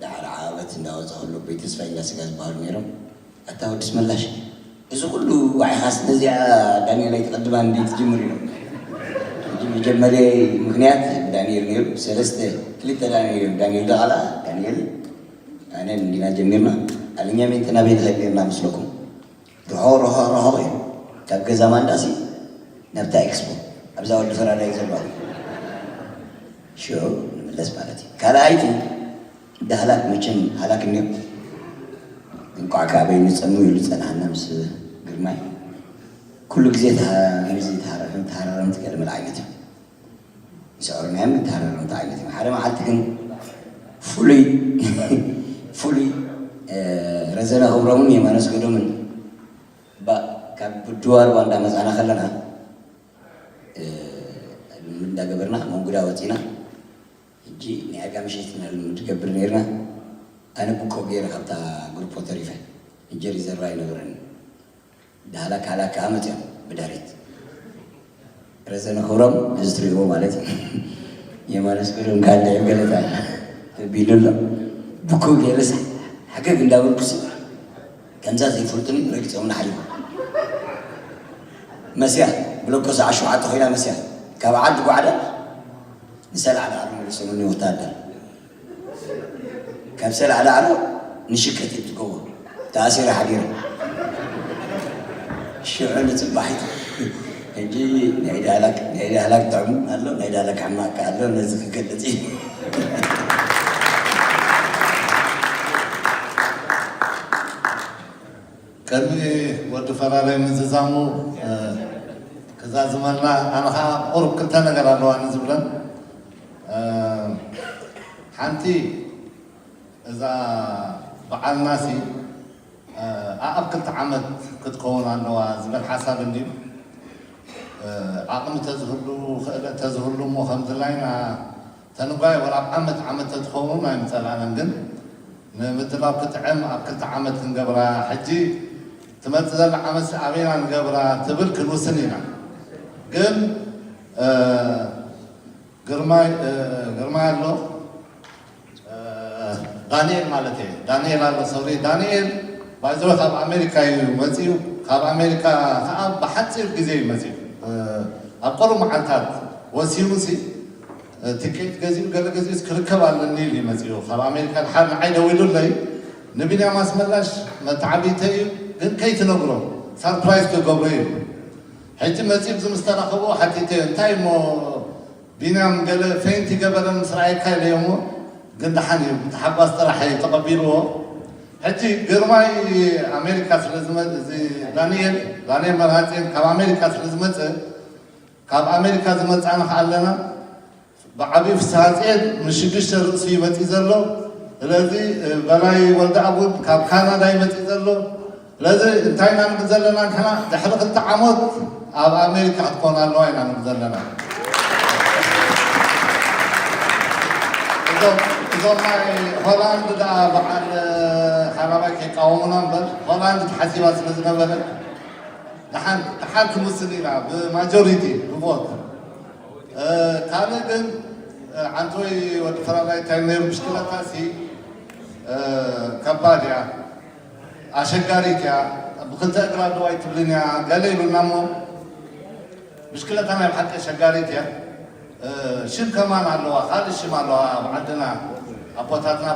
ደሓር ዓቐበት እንዳወፃ ከሎ ኣቦይ ተስፋይ እንዳስጋ ዝበሃሉ ነይሮም ኣታ ወዲ ኣስመላሽ እዚ ኩሉ ዋዒኻስ ነዚኣ ዳንኤል ኣይትቐድማን እንዲ ትጅምር ኢሎም ሕጂ መጀመርያ ምክንያት ዳንኤል ነይሩ ሰለስተ ክልተ ዳንኤል እዮም ዳንኤል ደቓላ ዳንኤል ኣነን እንዲና ጀሚርና ኣለኛ ሜንተ ናበይ ንኸይድ ነርና መስለኩም ርሖቕ ርሖቕ ርሖቕ እዩ ካብ ገዛ ማንዳሲ ናብታ ኤክስፖ ኣብዛ ወዲ ፈራዳይ ዘለዋ ሽዑ ንምለስ ማለት እዩ ካልኣይቲ ዳህላክ መቸም ሃላክ እንዲዮም እንቋዕ ከኣበይ ንፀሙ ኢሉ ፀናሃና ምስ ግርማይ ኩሉ ግዜ ተሃራረምቲ ገለ መል ዓይነት እዮም ይስዕሩና እዮም ይተሃረሩ እንታይ ዓይነት እዮም ሓደ መዓልቲ ግን ፍሉይ ፍሉይ ረዘነ ክብሮምን የማነ ኣስገዶምን ካብ ብድዋርዋ እንዳመፃና ከለና እንዳገበርና መንጉዳ ወፂና ሕጂ ናይ ኣጋ ምሸት ኢና ልምድ ገብር ነርና ኣነ ብኮ ገይረ ካብታ ግሩፖ ተሪፈ ሕጂ ሪዘርቭ ኣይነበረኒ ዳህላክ ሃላክ ከዓ መፅኦም ብድሕሪት ረዘነ ክብሮም እዚ ትሪእዎ ማለት እዩ የማነ ኣስገዶም ከዓ እንድዒ ገለታ ተቢሉ ኣሎ ብኮ ገይረስ ሓገግ እንዳበልኩስ ከምዛ ዘይፈልጡኒ ረጊፆምና ሓሊፎም መስያ ብለኮ ሰዓት ሸውዓተ ኮይና መስያ ካብ ዓዲ ጓዕዳ ንሰላዕ ዳዕሮ መሊሶምኒ ወታደር ካብ ሰላዕ ዳዕሮ ንሽከት ይትገቦ ተኣሲረ ሓዲረ ሽዑ ንፅባሒት ሕጂ ናይ ዳህላክ ናይ ዳህላክ ጥዕሙ ኣሎ ናይ ዳህላክ ሕማቅ ኣሎ ነዚ ክገልፅ እዩ ቅድሚ ወዲ ፈራዳይ ምዝዛሙ ክዛዝመልና ኣነ ከዓ ቁሩብ ክልተ ነገር ኣለዋ ንዝብለን ሓንቲ እዛ በዓልናሲ ኣኣብ ክልተ ዓመት ክትከውን ኣለዋ ዝብል ሓሳብ እንድዩ ዓቕሚ ተዝህሉ ክእለት ተዝህሉ እሞ ከምዝላይና ተንጓይ ወላ ኣብ ዓመት ዓመት ተትኸውን ኣይምፀላእናን ግን ንምድላው ክጥዕም ኣብ ክልተ ዓመት ክንገብራ ሕጂ ትመፅእ ዘላ ዓመት ኣበይና ንገብራ ትብል ክንውስን ኢና ግን ግርማይ ግርማይ ኣሎ ዳንኤል ማለት እየ ዳንኤል ኣሎ ሰሪ ዳንኤል ባይዘወ ካብ ኣሜሪካ እዩ መፂኡ። ካብ ኣሜሪካ ከዓ ብሓፂር ግዜ እዩ መፂኡ። ኣብ ቆሩ መዓልታት ወሲኑ ሲ ትኬት ገዚኡ ገለ ገዚኡስ ክርከብ ኣለኒ ኢሉ እዩ መፂኡ። ካብ ኣሜሪካ ድሓር ንዓይ ደዊሉለይ፣ ንቢንያም ኣስመላሽ መተዓቢተ እዩ፣ ግን ከይትነግሮ፣ ሳርፕራይዝ ክገብሮ እዩ። ሕጂ መፂኡ ብዚ ምስ ተራኸብዎ ሓቲተዮ፣ እንታይ እሞ ቢንያም ገለ ፌንት ይገበረ ምስ ረኣየካ ኢለዮ እሞ፣ ግን ደሓን እዩ፣ ብተሓጓስ ጥራሕ እዩ ተቐቢልዎ። ሕጂ ግርማይ ኣሜሪካ ስለ ዝመ-፣ እዚ ዳንኤል፣ ዳንኤል መርሃፅዮን ካብ ኣሜሪካ ስለ ዝመፀ፣ ካብ ኣሜሪካ ዝመፃና ከኣ ኣለና። ብዓብዩ ፍስሃፅኤ ምስ ሽዱሽተ ርእሱ ይመፅእ ዘሎ። ስለዚ በላይ ወልደኣብ እውን ካብ ካናዳ ይመፅእ ዘሎ። ስለዚ እንታይ ኢና ንብል ዘለና ንሕና፣ ድሕሪ ክልተ ዓመት ኣብ ኣሜሪካ ክትኮን ኣለዋ ኢና ንብል ዘለና። እዞም እዞም ናይ ሆላንድ ደኣ በዓል ሓራባይ ከይቃወሙና እምበር፣ ሆላንድ ተሓሲባ ስለ ዝነበረ፣ ደሓን ደሓን ክንውስን ኢና ብማጆሪቲ ብቮት። ካልእ ግን ዓንቶይ ወዲ ፈራዳይ እንታይ ነይሩ፣ ብሽክለታ ሲ ከባድ እያ፣ ኣሸጋሪት እያ፣ ብክልተ እግራ ደው ኣይትብልን እያ ገለ ኢሉና እሞ፣ ብሽክለታ ናይ ብሓቂ ኣሸጋሪት እያ። ሽም ከማን ኣለዋ፣ ካልእ ሽም ኣለዋ ኣብ ዓድና ኣቦታትና